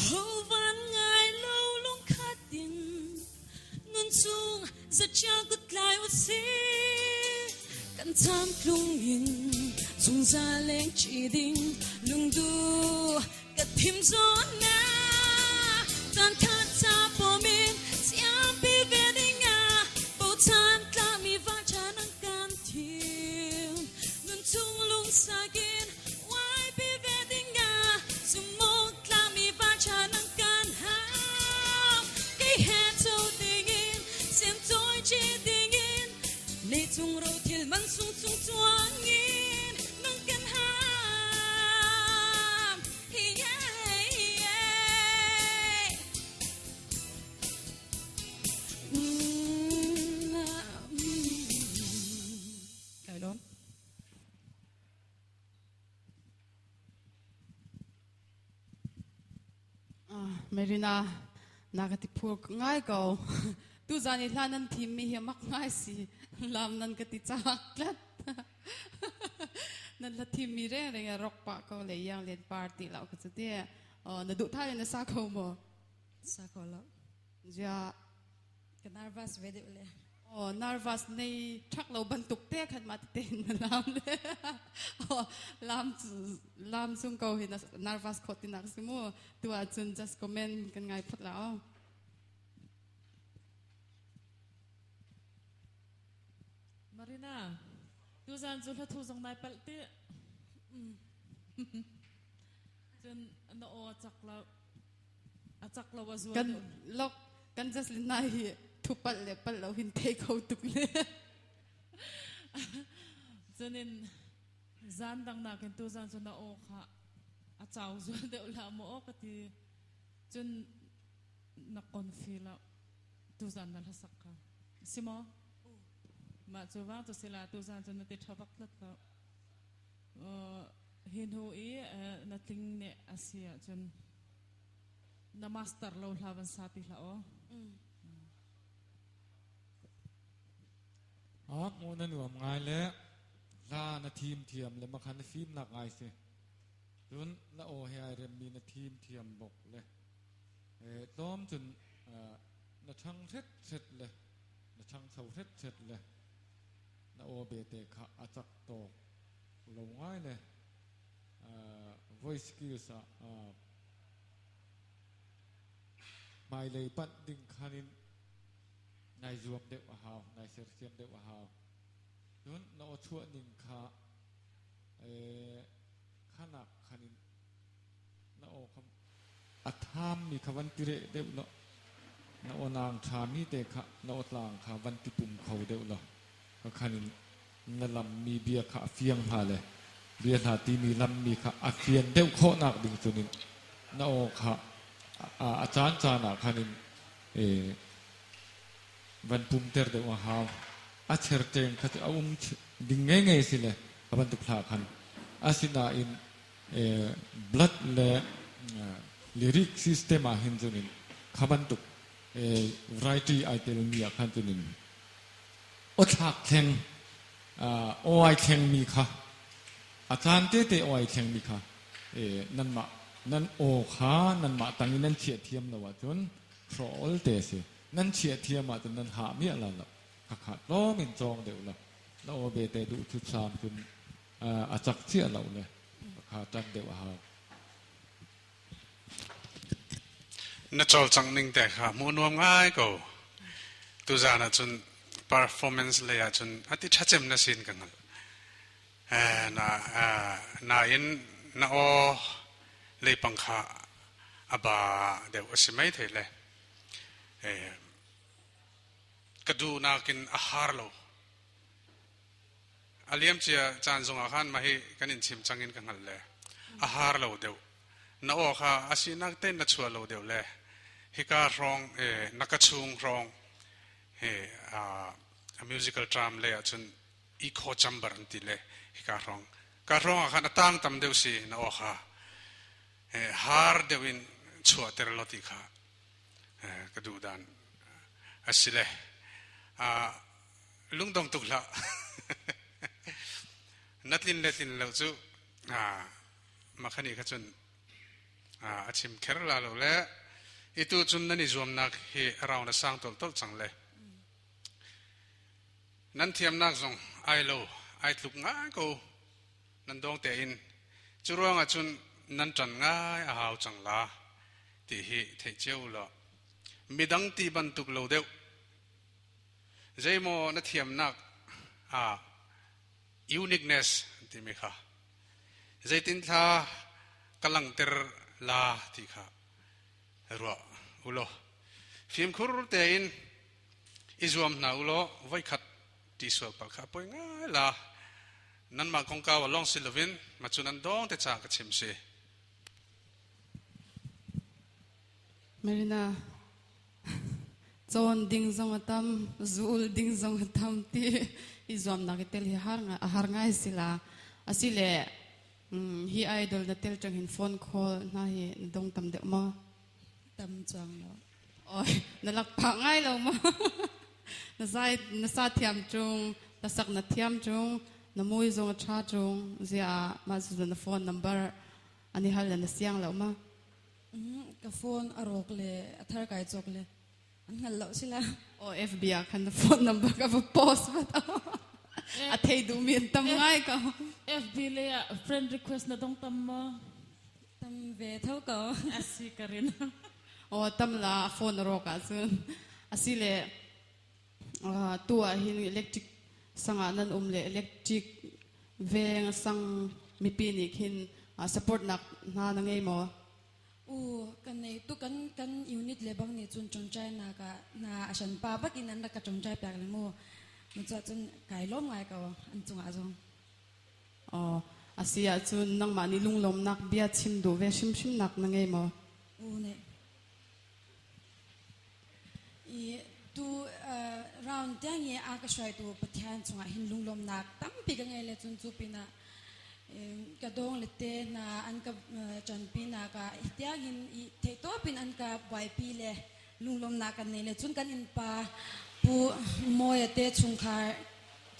Hovan ngai lo lungkhat in nun chung zacia kut tlai u si. Kan tham tlung in zungzal leng chi ding lungdu ka thim zawn na. Tan khat cha pomin siampi ve ding ah bochan tlami va cha nang kan thim. Nun chung lungsakin YP ve ding ah sumok tlami va cha nang kan hau. Kei he cho ding in sem choi chi ding in lei chung ro thil man sung chung chuang in nang kan ham. Yeah, yeah. Kai lawm. Marina na ka ti phur ngai ko. Tu zan i hla nan thim mi hi mak ngai si. Lam nan ka ti chak tlat. Nan la thim mi reng reng rock pa ko le yang len party lo ka chu ti. Na duh thai na sa kho mo? Sa kho lo. Zia Ka nervous ve deuh le. Oh, nervous nei ṭhak lo bantuk te khan ma te na lam le. Oh, lam lam sung ko hi na nervous khot tinak si mu. Tu ahcun just comment kan ngai phot la oh. Marina, tuzan cu hla thu zong nai palh ti. Cun na aw cak lo. A cak lo a zual. Kan lok kan just le nai hi thu palh le palh lo hin thei kho tuk le. Cunin zan dang nakin tu zan cu na aw kha a chau zual deuh la maw aw ka ti. Cun na konfi lo tu zan na hlasak kha. Si maw? Mah cu vang cu sila tu zan cu na ti tha bak tlat lo. Hi hnu i na tling ne a si ahcun na master lo hla van sa ti hlah aw. A hmuh na nuam ngai le hla na thim thiam le makhan na fimnak ngai si. Cun na aw he ai remmi na thim thiam bok le tlawm cun na ṭhang hret hret le na ṭhangcho hret hret le na aw bete kha a cak tawk lo ngai le voice skills ah hmailei panh ding khan in nai zuam deuh a hau, nai sersiam deuh a hau. Cun na aw chuah ning kha khanak khan in na aw kha a thammi kha van ti reh deuh law na aw naang ṭhami te kha na aw tlang kha van ti pum kho deuh law ka khan in na lammi bia kha a fiang hnga le bia hna timi lammi kha a fian deuh khawhnak ding cunin na aw kha a caan caan ah khan in van pumter deuh a hau. A cherteng kha cu a um ding ngei si le a bantuk hla khan asinain blood le lyric system ah hin cunin kha bantuk variety ai telmi ah khan cunin awthlak thleng aw ai thlengmi kha a caan tete aw ai thlengmi kha nanmah nan aw kha nanmah tang in nan chiah thiam lo ahcun hrawh te si nan chiah thiam ahcun nan hah miah la lo khakha tlawm in cawng deuh lo na aw be te duh thut sam cun a cak chiah lo le kha tan deuh a hau. Na cawlcangh ning te kha hmuh nuam ngai ko. Tuzaan ahcun performance lei ahcun a ti ṭha cem na sin ka hngalh. Na nain na aw leipang kha a ba deuh a si mai thei le. Ka duhnak in a har lo. A liamcia caan zongah khan mah hi kan in chim cang in ka hngalh le a har lo deuh. Na aw kha a sinak tein na chuah lo deuh le hika hrawng na ka chung hrawng he a musical term lei ahcun echo chamber an ti le hika hrawng ka hrawng ah khan a tang tam deuh si na aw kha har deuh in chuahter lo ti kha ka duh dan a si le lungdong tuk hlah na tlin le tlin lo cu. Makhani kha cun a chim kher la lo le itu cun nan i zuamnak hi round a sang tol tol cang le nan thiamnak zong ai lo ai tluk ngai ko nan dong tein cu ruangah cun nan ṭan ngai a hau cang la ti hi theih cio law midang ti bantuk lo deuh zeimaw na thiamnak ah uniqueness timi kha zeitin thla ka langhter la ti kha ruah ulaw fimkhur tein i zuam hna ulaw voikhat ti sual pal kha poi ngai la nanmah kongkau ah lawng si loin ma cu nan dawng te ca ka chim si. Marina cawn ding zong a tam zul ding zong a tam ti i zuamnak i tel hi har ngai a har ngai si la asile hi idol na tel tang hin phone call na hi na dong tam deuh maw? Tam chuang lo. Oi na lak phah ngai lo maw? Na zai na sa thiam chung na sak na thiam chung na mui zong a tha chung zia ma zu na phone number ani hal na siang lo ma? Ka phone a rawk le a thar kai cawk le an hngal lo sila. O FB ah khan na phone number ka va post vat. A thei duh mi an tam ngai ko. FB le ah friend request na dong tam maw? Tam ve tho ko. Asi ka rin. O tam la phone rawk ah cun asi le tu ah hin electric sangah nan um le electric veng sang mipi nih khin support nak hna na ngei maw? U kan nei tu kan kan unit le bang nih cun chongchai nak ah na ashan pa bak in an rak ka chongchai piak le mu mu cha cun kai lom ngai ko an cungah zong. Oh asi ah cun nangmah nih lunglawmnak bia chim duh ve hrimhrim nak na ngei maw? U ne I tu round tiang i a ka hruaitu Pathian cungah hin lunglawmnak tampi ka ngei le cun cu pinah ka dawng le te hna an ka ṭanpi nak ah tiang hin i theihtawp in an ka buaipi le lunglawmnak kan nei le cun kan innpa Pu Mawia te chungkhar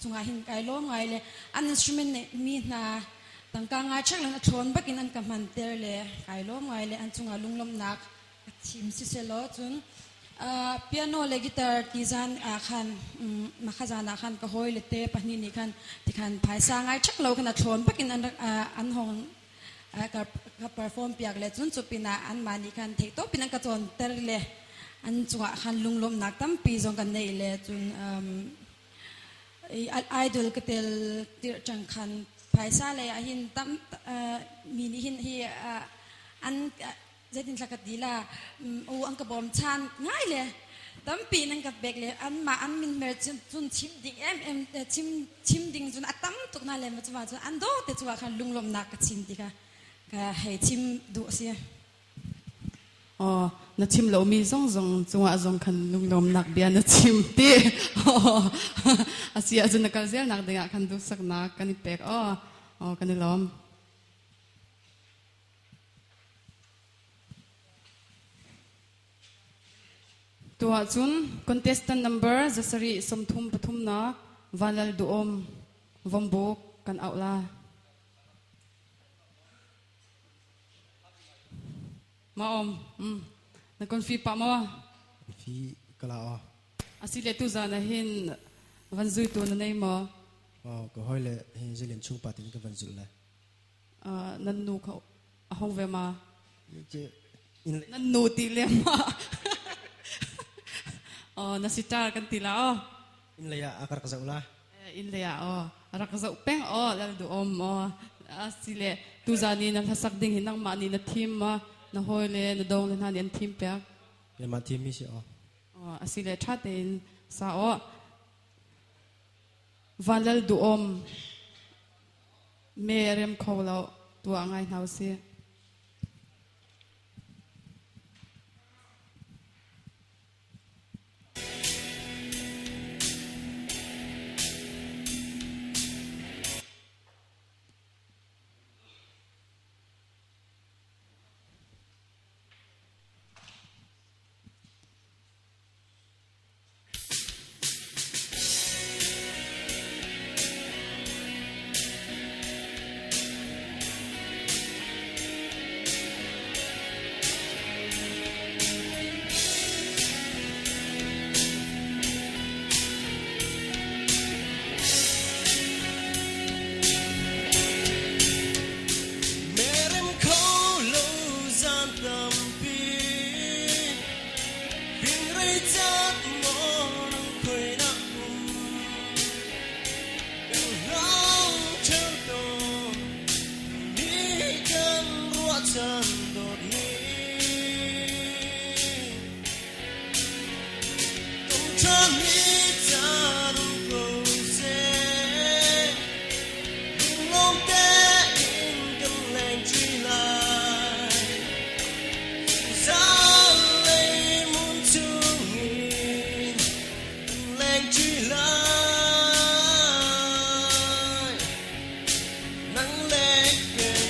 cungah hin kai lawm ngai le an instrument neih mi hna tangka ngai ṭhek lan a thlawn bakin an ka hmanter le kai lawm ngai le an cungah lunglawmhnak a thim siselaw cun piano le guitar ti zan ah khan makha zan ah khan ka hawi le te pahnih nih khan ti khan phaisa ngai ṭhek lo khan a thlawn bakin an an hong ka perform piak le cun cu pinah anmah nih khan theihtawp in an ka cawnter le an cungah khan lunglawmhnak tampi zong kan neih le cun idol ka tel tirh cang khan phaisa lei ah hin tam mi nih hin hi an zeitin thla ka ti la u an ka bawm chan ngai le tampi nan ka pek le an mah an min mer cun chim ding em em chim chim ding cun a tam tuk na le ma chuwa cun an do te chuwa khan lunglawmnak ka chim ti ka ka hei chim duh si. Oh, na chim lomi zong zong cungah zong khan lunglawmnak bia na chim ti. A si ahcun na kal zelnak dingah khan duhsaknak kan i pek. Oh, oh kan i lawm. Tuah cun contestant number 733 na Vanlal Duom Vombuk kan auh la. Maom, na kon fi pa maw? Fi kala o. Asile tu zan ah hin van zui tu na nei maw? Oh, ka hoi le hi zilin chung pa tin ka van zul le. Nan nu kha a hong ve ma? Nan nu ti le ma? Oh, na sitar kan ti la oh. In lei ah a ka rak zoh la. In lei ah oh, rak zoh peng oh, lal du om oh. Asile tuzan i na hlasak ding hi nangmah nih na thim ma? Na hawi le na dong le hna nih an thim piak. Keimah thim mi si oh. Oh, asile ṭha tein sa oh. Vanlal duhom me rem kho lo tuah ngai hna usih. chan dawt mi Tum ṭhan ni caan um ko seh Lunglawm tein kan lengṭi lai Zungzal lei mun chungin kan lengṭi lai Nang le kei.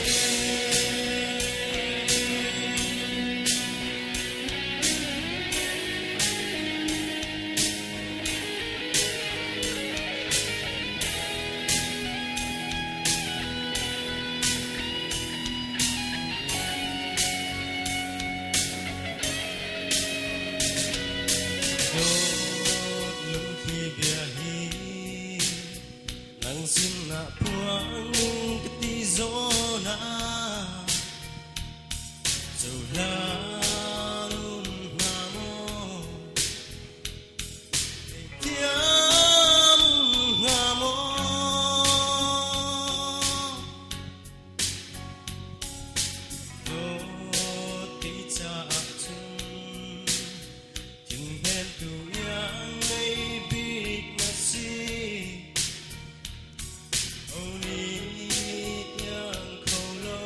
Dawt lungthli bia hi nang sinah phuang ka ti zawn ah cohlan um hnga maw Thiam hnga maw Dawt ti caah cun thinhnemtu iang ngei bik na si. Ho nih iang kho lo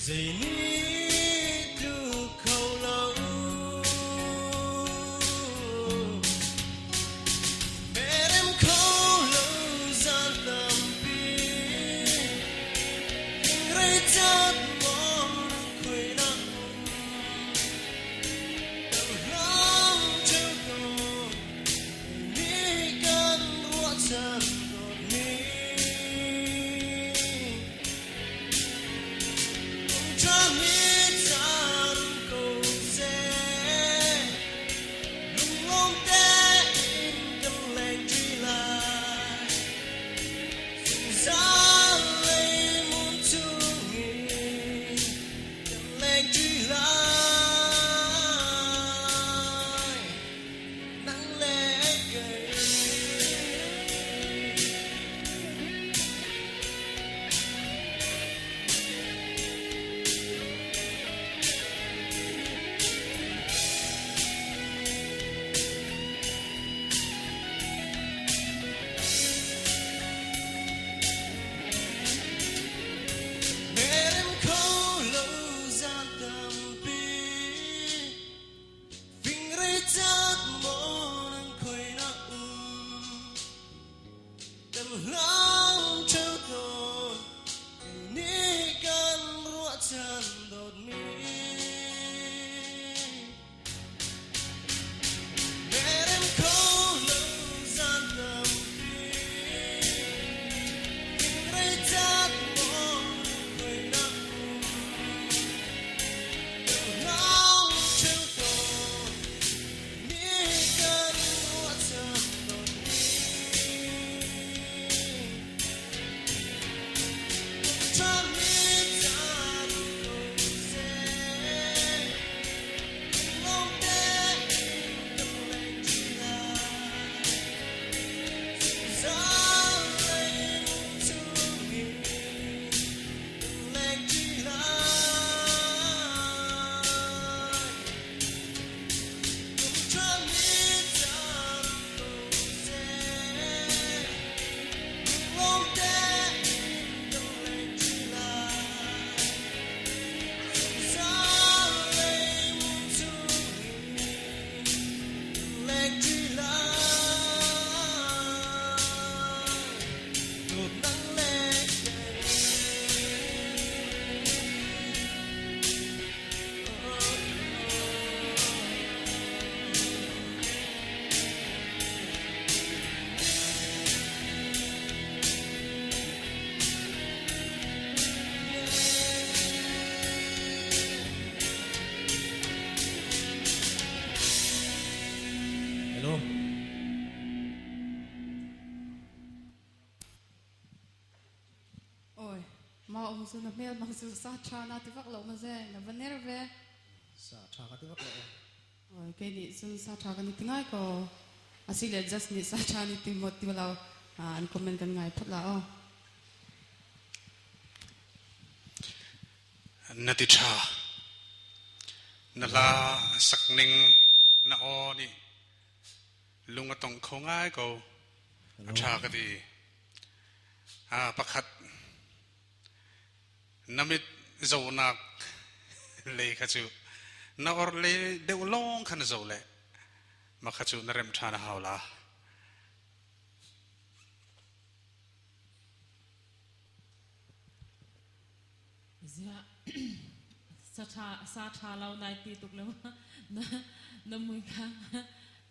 zei nih tluk kho lo. Merem kho lo zan tampi Hingrei cat maw khoi na um Kan hlam cheu tawn ni kan ruahchan dawtmi Ṭhami caan ko seh lunglawm tein kan lengṭi lai Zungzal leimun chungin kan lengṭi lai Nang le kei. Merem kho lo zan tampi Fingrei cat maw nan khoi na um Kan hlang ṭheo tawn kei nih kan ruahchan dawtmi Merem kho lo zan tampi Fingrei cat maw khoi na um Kan hlang ṭheo tawn kei nih kan ruahchan dawtmi Ṭhami caan ko seh lunglawm tein kan lengṭi lai Zungzal lei chungin kan lengṭi lai Ṭhami caan ko seh lunglawm tein kan lengṭi lai Zungzal lei chungin kan lengṭi lai Dawtnak le kei. Hello. Oi, ma um cu na hmel mang cu sa ṭha na ti vak lo ma ze, na va ner ve. Sa ṭha ka ti vak lo. Oi, kei nih cun sa ṭha kan i ti ngai ko. Asile just nih sa ṭha ni ti maw ti lo an comment kan ngai phot la o. Na ti ṭha. Na hla sakning na aw nih lung a tong kho ngai ko. A ṭha ka ti. Pakhat na mit zohnak lei kha cu na or lei deuh lawng kha na zoh le mah kha cu na remh ṭhan a hau la. Ziah sa ṭha sa ṭha lo nai ti tuk le na na mui kha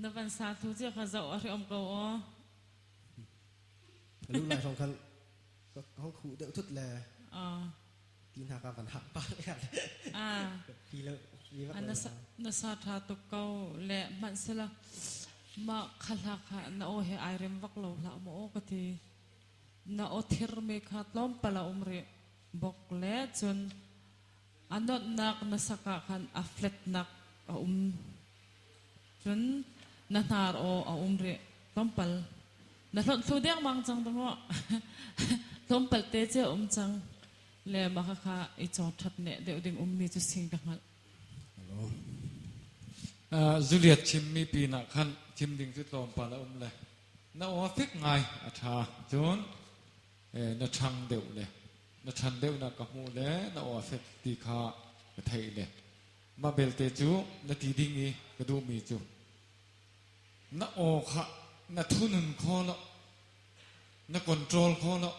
na van sa thu cia kha zoh a hreom ko aw. Lu lai hrawng khan ka hong khuh deuh thut le ti hna ka van hak pa ti lo na na sa ṭha tuk ko le hmanh sela ma kha hla kha na aw he ai rem vak lo hlah maw aw ka ti. Na aw thirmi kha tlawmpal a um rih bawk le cun a nonhnak na sak ah khan a flatnak a um. Cun na hnar aw a um rih tlawmpal. Na hlonh thlu dengmang cang dawh. Tlawmpal te cu a um cang. Le mah khakha i caw ṭhat neh deuh ding ummi cu sing ka hngalh. Zuliat chimmi pinah khan chim ding cu tlawmpal a um le na aw fek ngai a ṭha cun na ṭhang deuh le na ṭhan deuhnak ka hmuh le na aw fek ti kha ka theih le mah belte cu na ti ding i ka duhmi cu na aw kha na thunun kho lo na control kho lo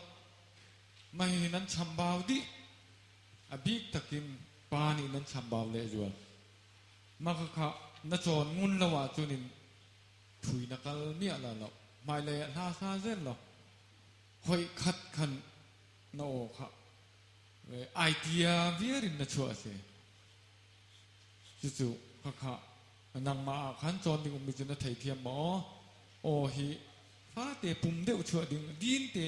mah hihi nan chambau dih a bik takin pa nih nan chambau lehzual mah khakha na cawn ngun lo ahcun in thui na kal miah la lo hmailei ah hla sa zel lo hoi khat khan na aw kha idea viar in na chuah si cucu khakha nangmah ah khan cawn ding ummi cu na theithiam maw aw hi fate pum deuh chuah ding din te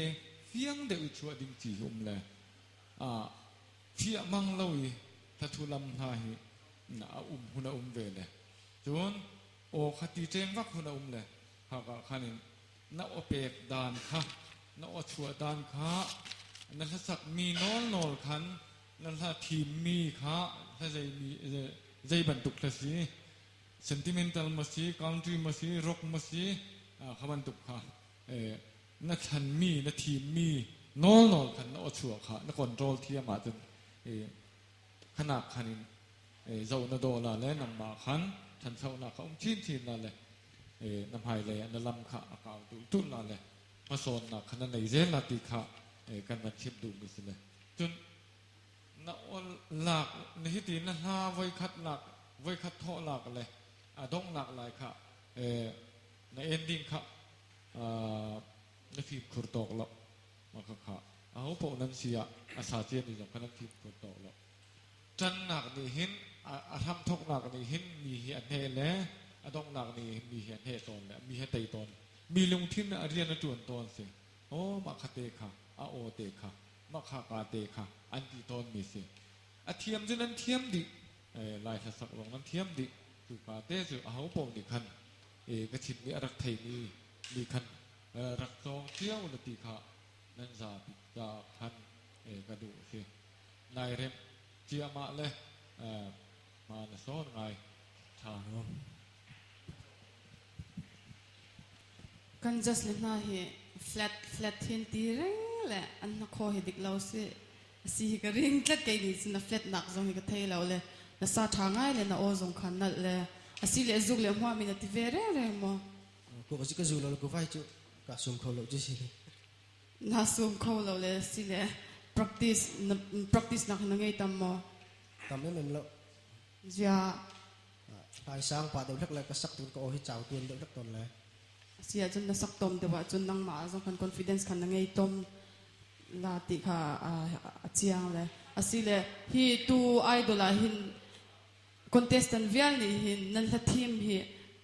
fiang deuh i chuah ding chi hi um le a fiah mang lo i thathu lam hna hi na a um hun a um ve le cun aw kha ti ṭeng vak hun a um le haka khan in na aw pek dan kha na aw chuah dan kha na hlasak mi nawl nawl khan na hla thim mi kha hla zei mi zei bantuk hla si sentimental ma si country ma si rock ma si kha bantuk kha na thlan mi na thim mi nawl nawl khan na aw chuah kha na control thiam ahcun khanak khan in zoh na dawh la le nangmah khan ṭhanchonak kha um chinchin la le na hmailei ah na lam kha a kau tulh la le hmasawnnak kha na nei zel la ti kha kan van chim duhmi si le cun na ol lak na hiti na hla voikhat lak voikhat thawh lak le a donghnak lai kha na ending kha na fimkhur tawk lo mah kha kha aho paoh nan si ah a sa ciami zong kha nan fimkhur tawk lo Ṭannak nih hin a hramthawknak nih hin mi hi a hneh le a donghnak nih hin mi hi a hneh tawn le mi hi a tei tawn. Mi lungthin a rian a ṭuan tawn si. Aw mah kha te kha, a aw te kha, mah kha ka te kha an ti tawnmi si. A thiam cu nan thiam dih. Lai hlasak zong nan thiam dih. Cuka te cu aho paoh nih khan ka chimmi a rak theimi mi khan rak cawng cio na ti kha nan zapi caah khan ka duh si. Nai remh ciahmah le hma na sawn ngai ṭha. Kan just le hna hi flat flat hin ti reng le an hnakhaw hi dik lo si si hi ka ring tlat kei nih cun na flat nak zong hi ka thei lo le na sa ṭha ngai le na aw zong kha nalh le asi le zuk le hmuah mi na ti ve reng reng maw? Ko ka zu lo ko vai cu ka sum kho lo cu si. Na sum kho lo le si le practice na practice nak na ngei tam maw? Tam em em lo. Zia. Hlai sang pa deuh hlek le ka sak tun ka aw hi chau tuan deuh hlek ton le. Si ahcun na sak tom deuh ahcun nangmah zong kan confidence khan na ngei tom la ti kha a chiang le asi le hi tu idol ah hin contestant vial nih hin nan hla thim hi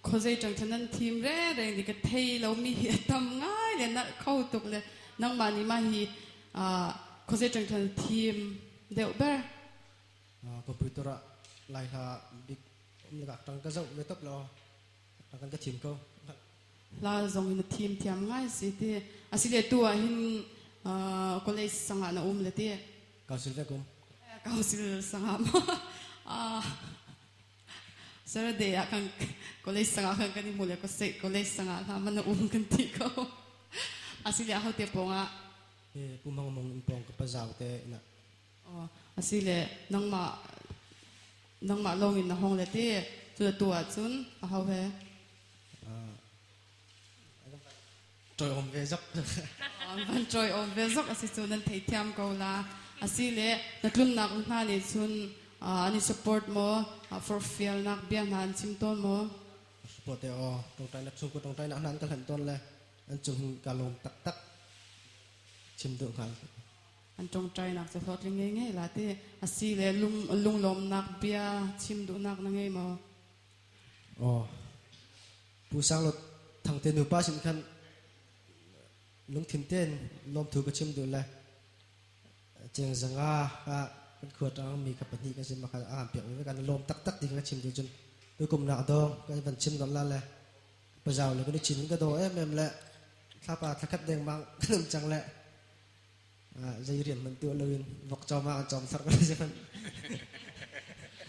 khuazei ṭang cu nan thim rengreng nih ka thei lomi hi a tam ngai le nalh kho tuk le nangmah nih mah hi khuazei ṭang cu nan thim deuh ber. Computer ah lai hla bik um le ṭang ka zoh ve top lo ṭang kan ka thim ko. Hla zong in na thim thiam ngai si ti asile tu ah hin college sangah na um le ti. Council ve kum. Council sangah mo Saturday ah kan college sangah kan kan i hmu le ko state college sangah hla man na um kan ti ko. Asile aho te pawngah Pu Mang Mong in pawng ka pazau te ina. Oh, asile nangmah nangmah lawng in na hong le ti cu tu ahcun aho he Troi om ve zok. Van troi om ve zok asi cu nan theithiam ko la. Asi le na tlunnak hna nih cun an i support maw forfialnak bia hna an chim tawn maw? Support te o tongtai nak chung ko tongtai nak nan ka hlan tawn le an cung hin ka lawm taktak chim duh hngal. An tongtai nak cu hlawhtling ngei ngei la ti asi le lung lunglawmnak bia chim duhnak na ngei maw? Aw. Pu Sanglot Thangte nupa sin khan lungthin tein lawmthu ka chim duh le cheng zanga ka kan khua tang mi ka pahnih kan sin makha a kan piak mi kan lawm taktak ti ka chim duh cun tukum nak dong kan van chim don la le pazau le kan i chin ka do em em le thlapa thlakhat deng bang kan um cang le zei rian man tu loin vok chom ah kan chom thar kan si man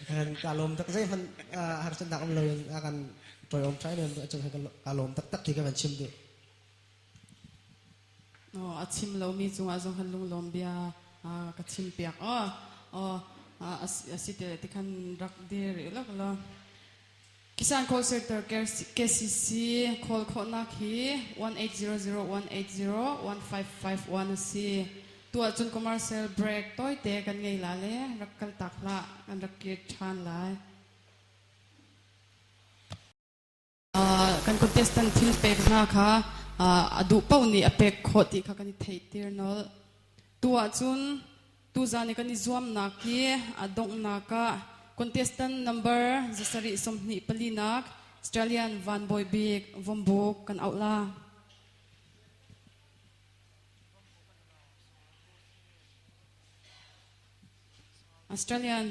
kan ka lawm tak zei man harsan nak um loin a kan toi om trai nem chung ka lawm tak tak ti ka van chim du Oh, a chim lomi cungah zong han lunglawm bia ka chim piak oh oh a si te ti khan rak dir i lak la Kisan Call Center KCC call khawhnak hi 1800 180 1551 a si. Tu ahcun commercial break tawite kan ngei la le rak kal tak hlah kan rak kir ṭhan lai. Kan contestant thil pek hna kha a duh paoh nih a pek khawh ti kha kan i theihtir nolh. Tu ahcun Tuzan i kan i zuamnak hi a donghnak ah contestant number zasarih sawmhnih palinak Australian Van Bawi Bik Vombuk kan auh la. Australian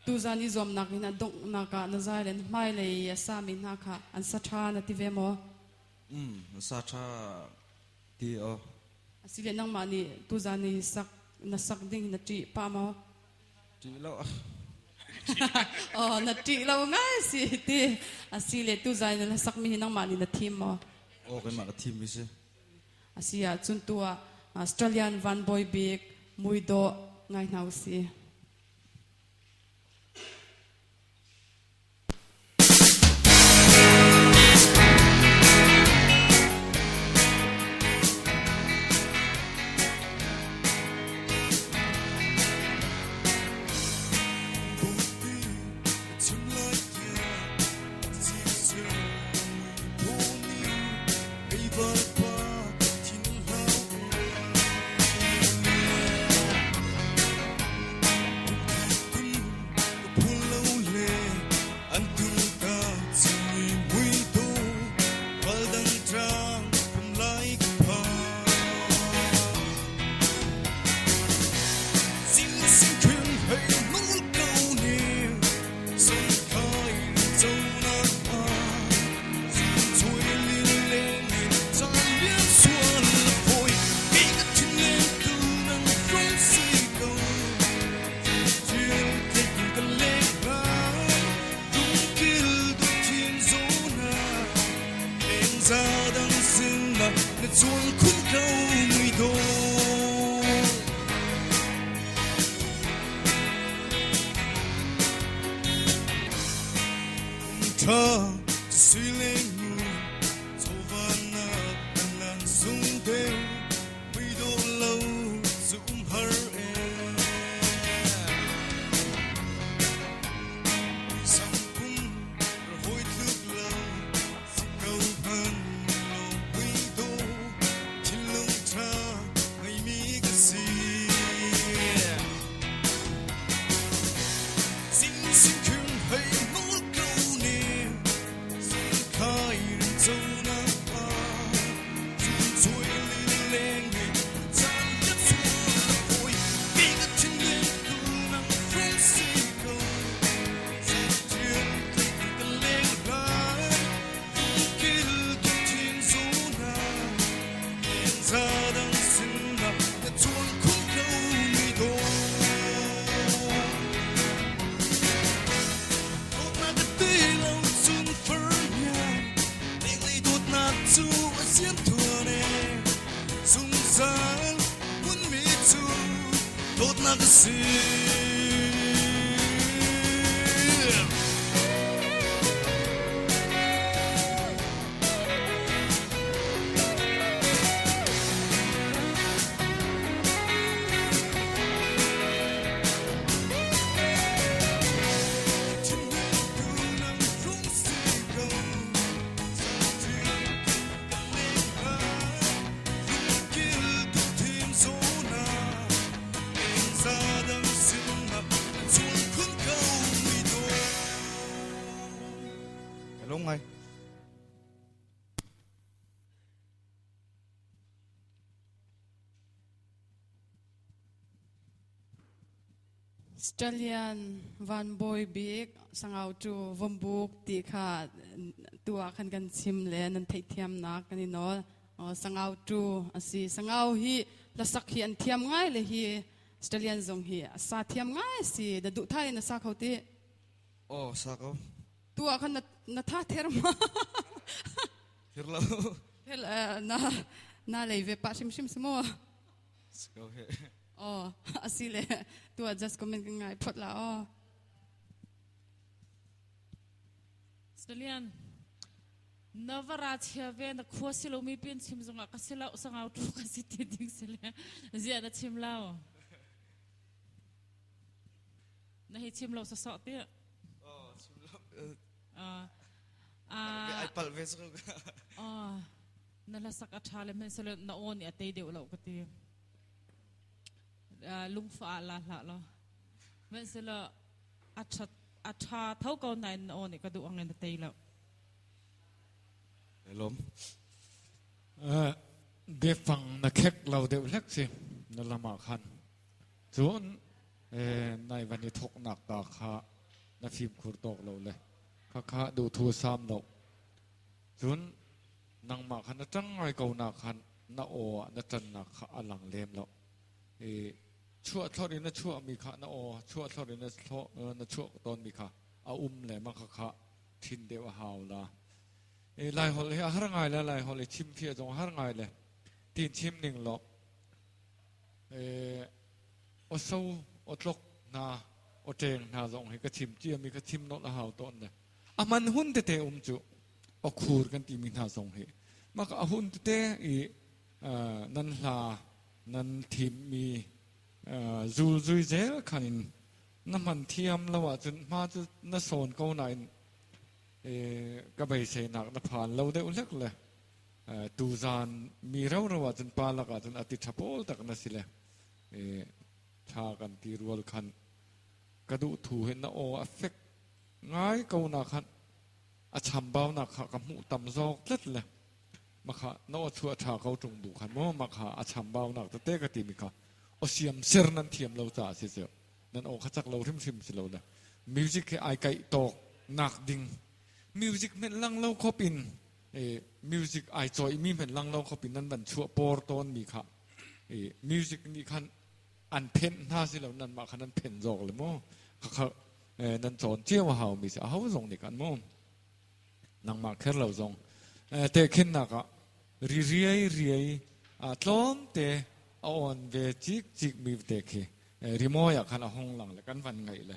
tuzan i zuamnak in a donghnak ah na zai le na hmailei a sami hna kha an sa ṭha na ti ve maw? Sa ṭha ti aw. Asile nangmah nih tuzan i sak na sak ding na ṭih pah maw? Ṭih lo. Oh, na ṭih lo ngai si ti. Asile tuzan na sakmi hi nangmah nih na thim maw? Aw, keimah ka thim mi si. Asi ahcun tu ah Australian Van Bawi Bik muidawh ngai hna usih. ka si. Lung ngai. Stallion Van Bawi Bik Sangau cu Vombuk ti kha tu ah khan kan chim le nan theihthiamnak kan i nawl. Sangau tu a si. Sangau hi hlasak hi an thiam ngai le hi Stallion zong hi a sa thiam ngai si. Na duh thai na sa kho ti? Oh, sa ko. Tu ah khan na tha ther ma? Thir lo. Hel na na lei ve pa hrimhrim si maw? Go ahead. Oh, asile tu ah just comment kan ngai phot la oh. Stallion na vara chia ve na khua silo mi pin chim zongah ka silo sangau tu ka si ti ding sile zia na chim lo na hi chim lo sa so ti oh chim lo ah ai pal ve so oh Na hlasak a ṭha le hmanhsehlaw na aw nih a tei deuh lo ka ti. Lungfah ah la hlah law. Hmanhsehlaw a ṭha a ṭha tho ko nain na aw nih ka duh angin a tei lo. Lom. Biafang na khek lo deuh hlek si na lam ah khan. Cun nai van i thawknak ta kha na fimkhur tawk lo le khakha duhthu sam lo. Cun nangmah kha na ṭang ngai ko na khan na aw ah na ṭannak kha a lang lem lo. I chuah thlorh in na chuahmi kha na aw chuah thlorh in na chuah tawnmi kha a um le mah khakha ṭhin deuh a hau la. I Laiholh hi a har ngai le Laiholh i chimfiah zong a har ngai le tin chim ning law awso awtlok hna awṭeng hna zong hi ka chim ciami ka chim nolh a hau tawn le a man hun tete um cu awkhur kan timi hna zong hi mah ka a hun tete i nan hla nan thimmi zulzui zel khan in na hman thiam lo ahcun hma cu na sawn ko nain ka beiseinak na phan lo deuh hlek le tuzan mi roro ahcun pa lak ahcun a ti ṭha pawl tak na si le ṭha kan ti rual khan ka duh thu hi na aw a fek ngai ko na khan a chambaunak kha ka hmuh tam zawk tlat le makha na aw chuah ṭha ko ṭung bu khan maw makha a chambaunak tete ka timi kha aw siam ser nan thiam lo caah si cu nan aw kha cak lo hrimhrim si lo le music he ai kaih tawk nak ding music hmenh lang lo khop in music ai choi mi hmenh lang lo khop in nan van chuah por tawn mi kha music nih khan an phenh hna si lo nan mah khan an phenh zawk le mu kha nan cawn cio a hau mi si a ho zong nih khan mu nangmah kher lo zong te khin nak ah ri riai riai a tlawm te a on ve cik cik mi te khi rimawi ah khan a hong lang le kan van ngaih le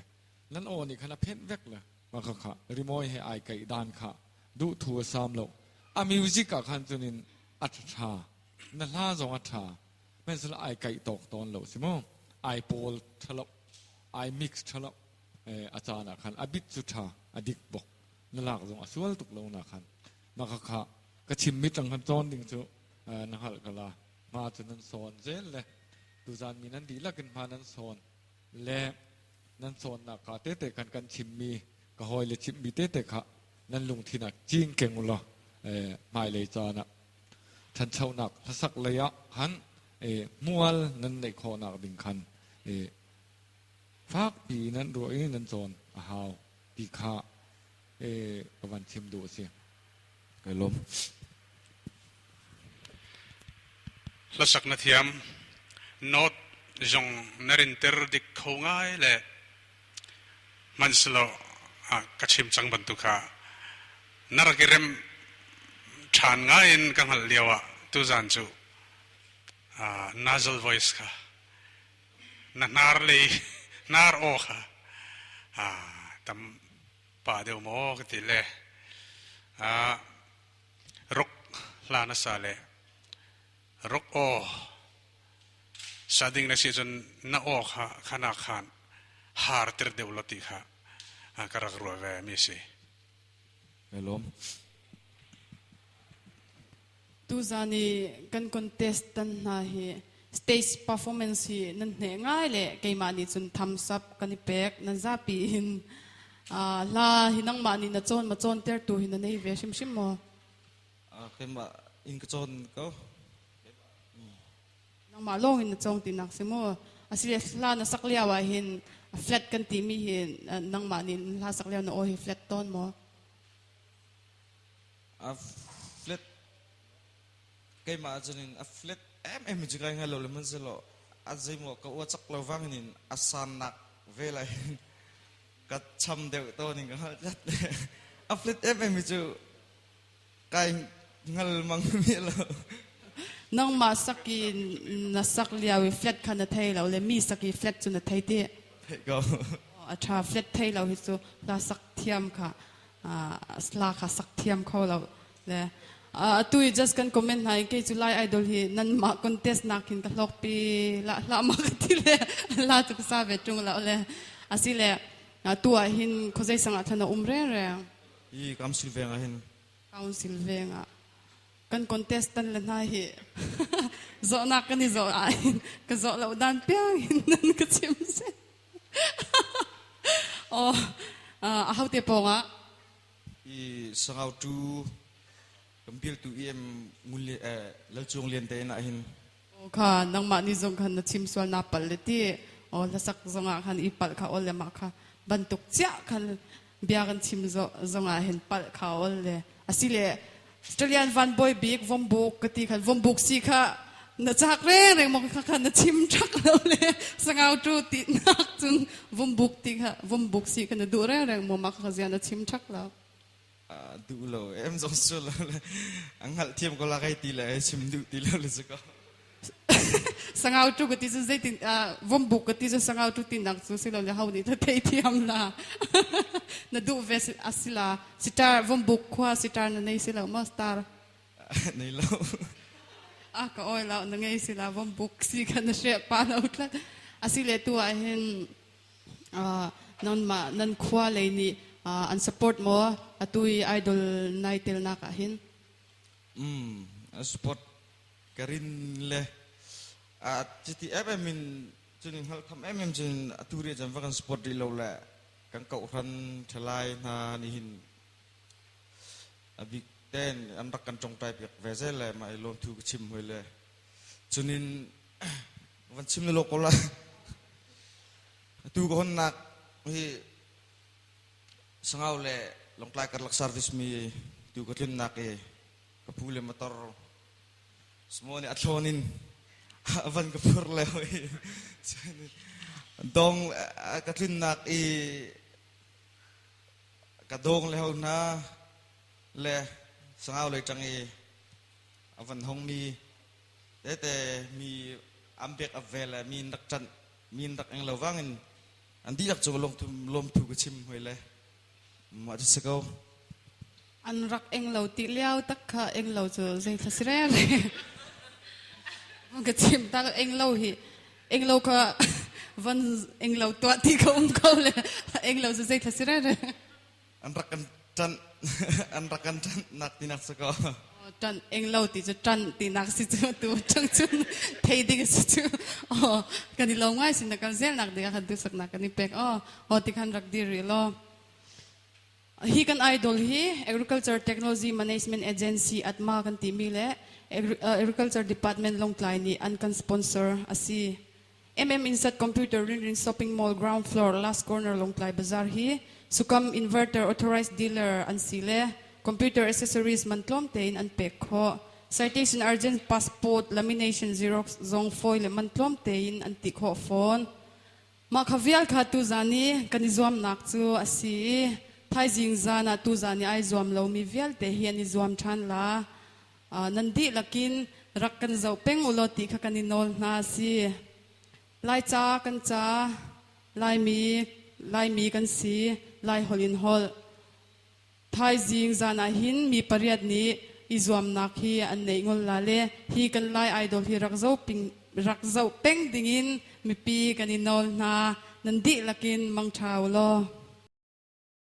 nan aw nih khan a phenh vek le ma kha kha rimawi he ai kaih dan kha duh thu a sam lo a music ah khan cunin a tha na hla zong a tha hmanhsel ai kaih tawk tawn lo si mu ai pawl thalo ai mix thalo a caan ah khan a bit cu tha a dik bok na lak zong a sual tuk lo na khan ma kha kha ka chim mi tang khan cawn ding cu na hngalh ka la ma cu nan sawn zel le tuzan mi nan dihlak in hma nan sawn le nan sawnnak ka tete khan kan chim mi ka hawi le chim mi tete kha nan lungthin ah cing keng u law hmailei caan ah ṭhanchonak hlasak lei ah khan hmual nan neih khawhnak ding khan fakpi nan ruah i nan cawn a hau ti kha ka van chim duh a si. Kai lawm. Hlasak na thiam. Note zong na rinter dik kho ngai le hmanhsehlaw ka chim cang bantuk kha na rak i rem ṭhan ngai in ka hngalh lio ah tuzan cu nasal voice kha. Na hnar lei hnar aw kha tam pa deuh maw ka ti le ruk hla na sa le ruk aw sa ding na si cun na aw kha khana khan har tir deuh lo ti kha ka rak ruah ve mi si. Hello. Tuzan i kan contestant hna hi stage performance hi nan hne ngai le keimah nih cun thumbs up kan i pek nan zapi in hla hi nangmah nih na cawn ma cawn tertu hi na nei ve hrimhrim maw? Keimah in ka cawn ko. Nangmah lawng in na cawng tinak si mu. Asile hla na sak lio ah hin flat kan timi hi nangmah nih hla sak lio na aw hi flat tawn maw? A flat keimah ahcun in a flat em em cu kai hngal lo le hmanhsehlaw a zeimaw ka ua cak lo vang in a sannak vel ah hin ka cham deuh tawn in ka hngalh tlat a flat em em cu kai hngal mang mi lo. Nangmah sak i na sak lio i flat kha na thei lo le mi sak i flat cu na thei ti. Thei ko. A ṭha flat thei lo hi cu hla sak thiam kha hla kha sak thiam kho lo le atu i just kan comment hna i kei cu Lai Idol hi nanmah contest nak hin ka hlawk pi la hla ma ka ti le la cu ka sa ve ṭung lo le asile tu ah hin khuazei sang ah thlan a um reng reng. Hi council veng ah hin. Council veng ah kan contestant le hna hi zawhnak kan i zawh ah hin ka zawh lo dan piang hin nan ka chim se. Oh, a ho te pawng ah? I sangau tu kan bil tu em ngun lal cung lian te na hin. Kha nangmah ni zong khan na chim sual na pal le ti. O hlasak zong ah khan i pal kha ol le ma kha bantuk chia khan bia kan chim zong ah hin pal kha ol le asile Australian van boy bik vombuk ka ti khan vombuk si kha na chak reng reng mo kha kha na chim thak lo le sangau tu ti nak cun vombuk ti kha vombuk si kha na duh reng reng mo ma kha zia na chim thak lo. Duh lo em zong su lo le ang hngalh thiam ko la kai ti le chim duh ti lo le su ko. Sangau tu ka ti cu zeitin vombuk ka ti cu sangau tu ti nak cu si lo le ho nih ta thei thiam la na duh ve asila sitar vombuk khua sitar na nei si lo ma star nei lo. A ka oi lo na ngei si la vombuk si kha na hre pa lo tlat asile tu ah hin nan ma nan khua lei nih an support mo atu i idol nai tel nak ah hin? Support ka rin le a chiti em in cun hngal tham em em cun atu ri chan va kan support rih lo le kan kohran thalai hna nih hin a bik ten an rak kan tongtai piak ve zel le ma i lawm thu ka chim hoi le cunin van chim le lo ko la atu ka honnak hi Sangau le Lawngtlai karlak service mi tu ka tlunnak i ka pu le motor Smo nih a thlawn in a van ka phur le hoi dong ka tlunnak i ka dong le ho hna le Sangau lei tang i a van hong mi tete mi am bek a vel le mi rak ṭanh mi rak eng lo wangin an dihlak cu lawmthu ka chim hoi le mah cu si ko. An rak eng lo ti liao tak kha eng lo cu zei thla si re ka chim ta eng lo hi eng lo kha van eng lo tuah ti ka um ko le eng lo cu zei thla si re An rak kan ṭanh an rak kan ṭanh nak tinak si ko. Ṭanh eng lo ti cu ṭanh tinak si cu tu ṭang cun thei ding si cu oh kan i lo ngai sin na kan zel nak ding ah kan duhsak nak kan i pek oh oh ti khan rak dir rih law hi kan idol hi Agriculture Technology Management Agency ATMA kan timi le Agriculture Department Lawngtlai nih an kan sponsor a si. MM Insat Computer Rinrin Shopping Mall Ground Floor Last Corner Lawngtlai Bazaar hi Sukam Inverter Authorized Dealer an si le computer accessories man tlawm tein an pek khawh. Citation Urgent Passport Lamination Xerox zong fawi le man tlawm tein an ti khawh fawn. Mah kha vial kha tuzan i kan i zuamnak cu a si i thaizing zan ah tuzan i ai zuam lomi vialte hi an i zuam ṭhan la. Nan dihlak in rak kan zoh peng u law ti kha kan i nawl hna a si. Laica kan ca, Laimi, Laimi kan si, Lai holh in holh. Thaizing zan ah hin mi pariat nih i zuamnak hi an neih ngol la le hi kan Lai Idol hi rak zoh ping rak zoh peng dingin mipi kan i nawl hna. Nan dihlak in mangṭha u law.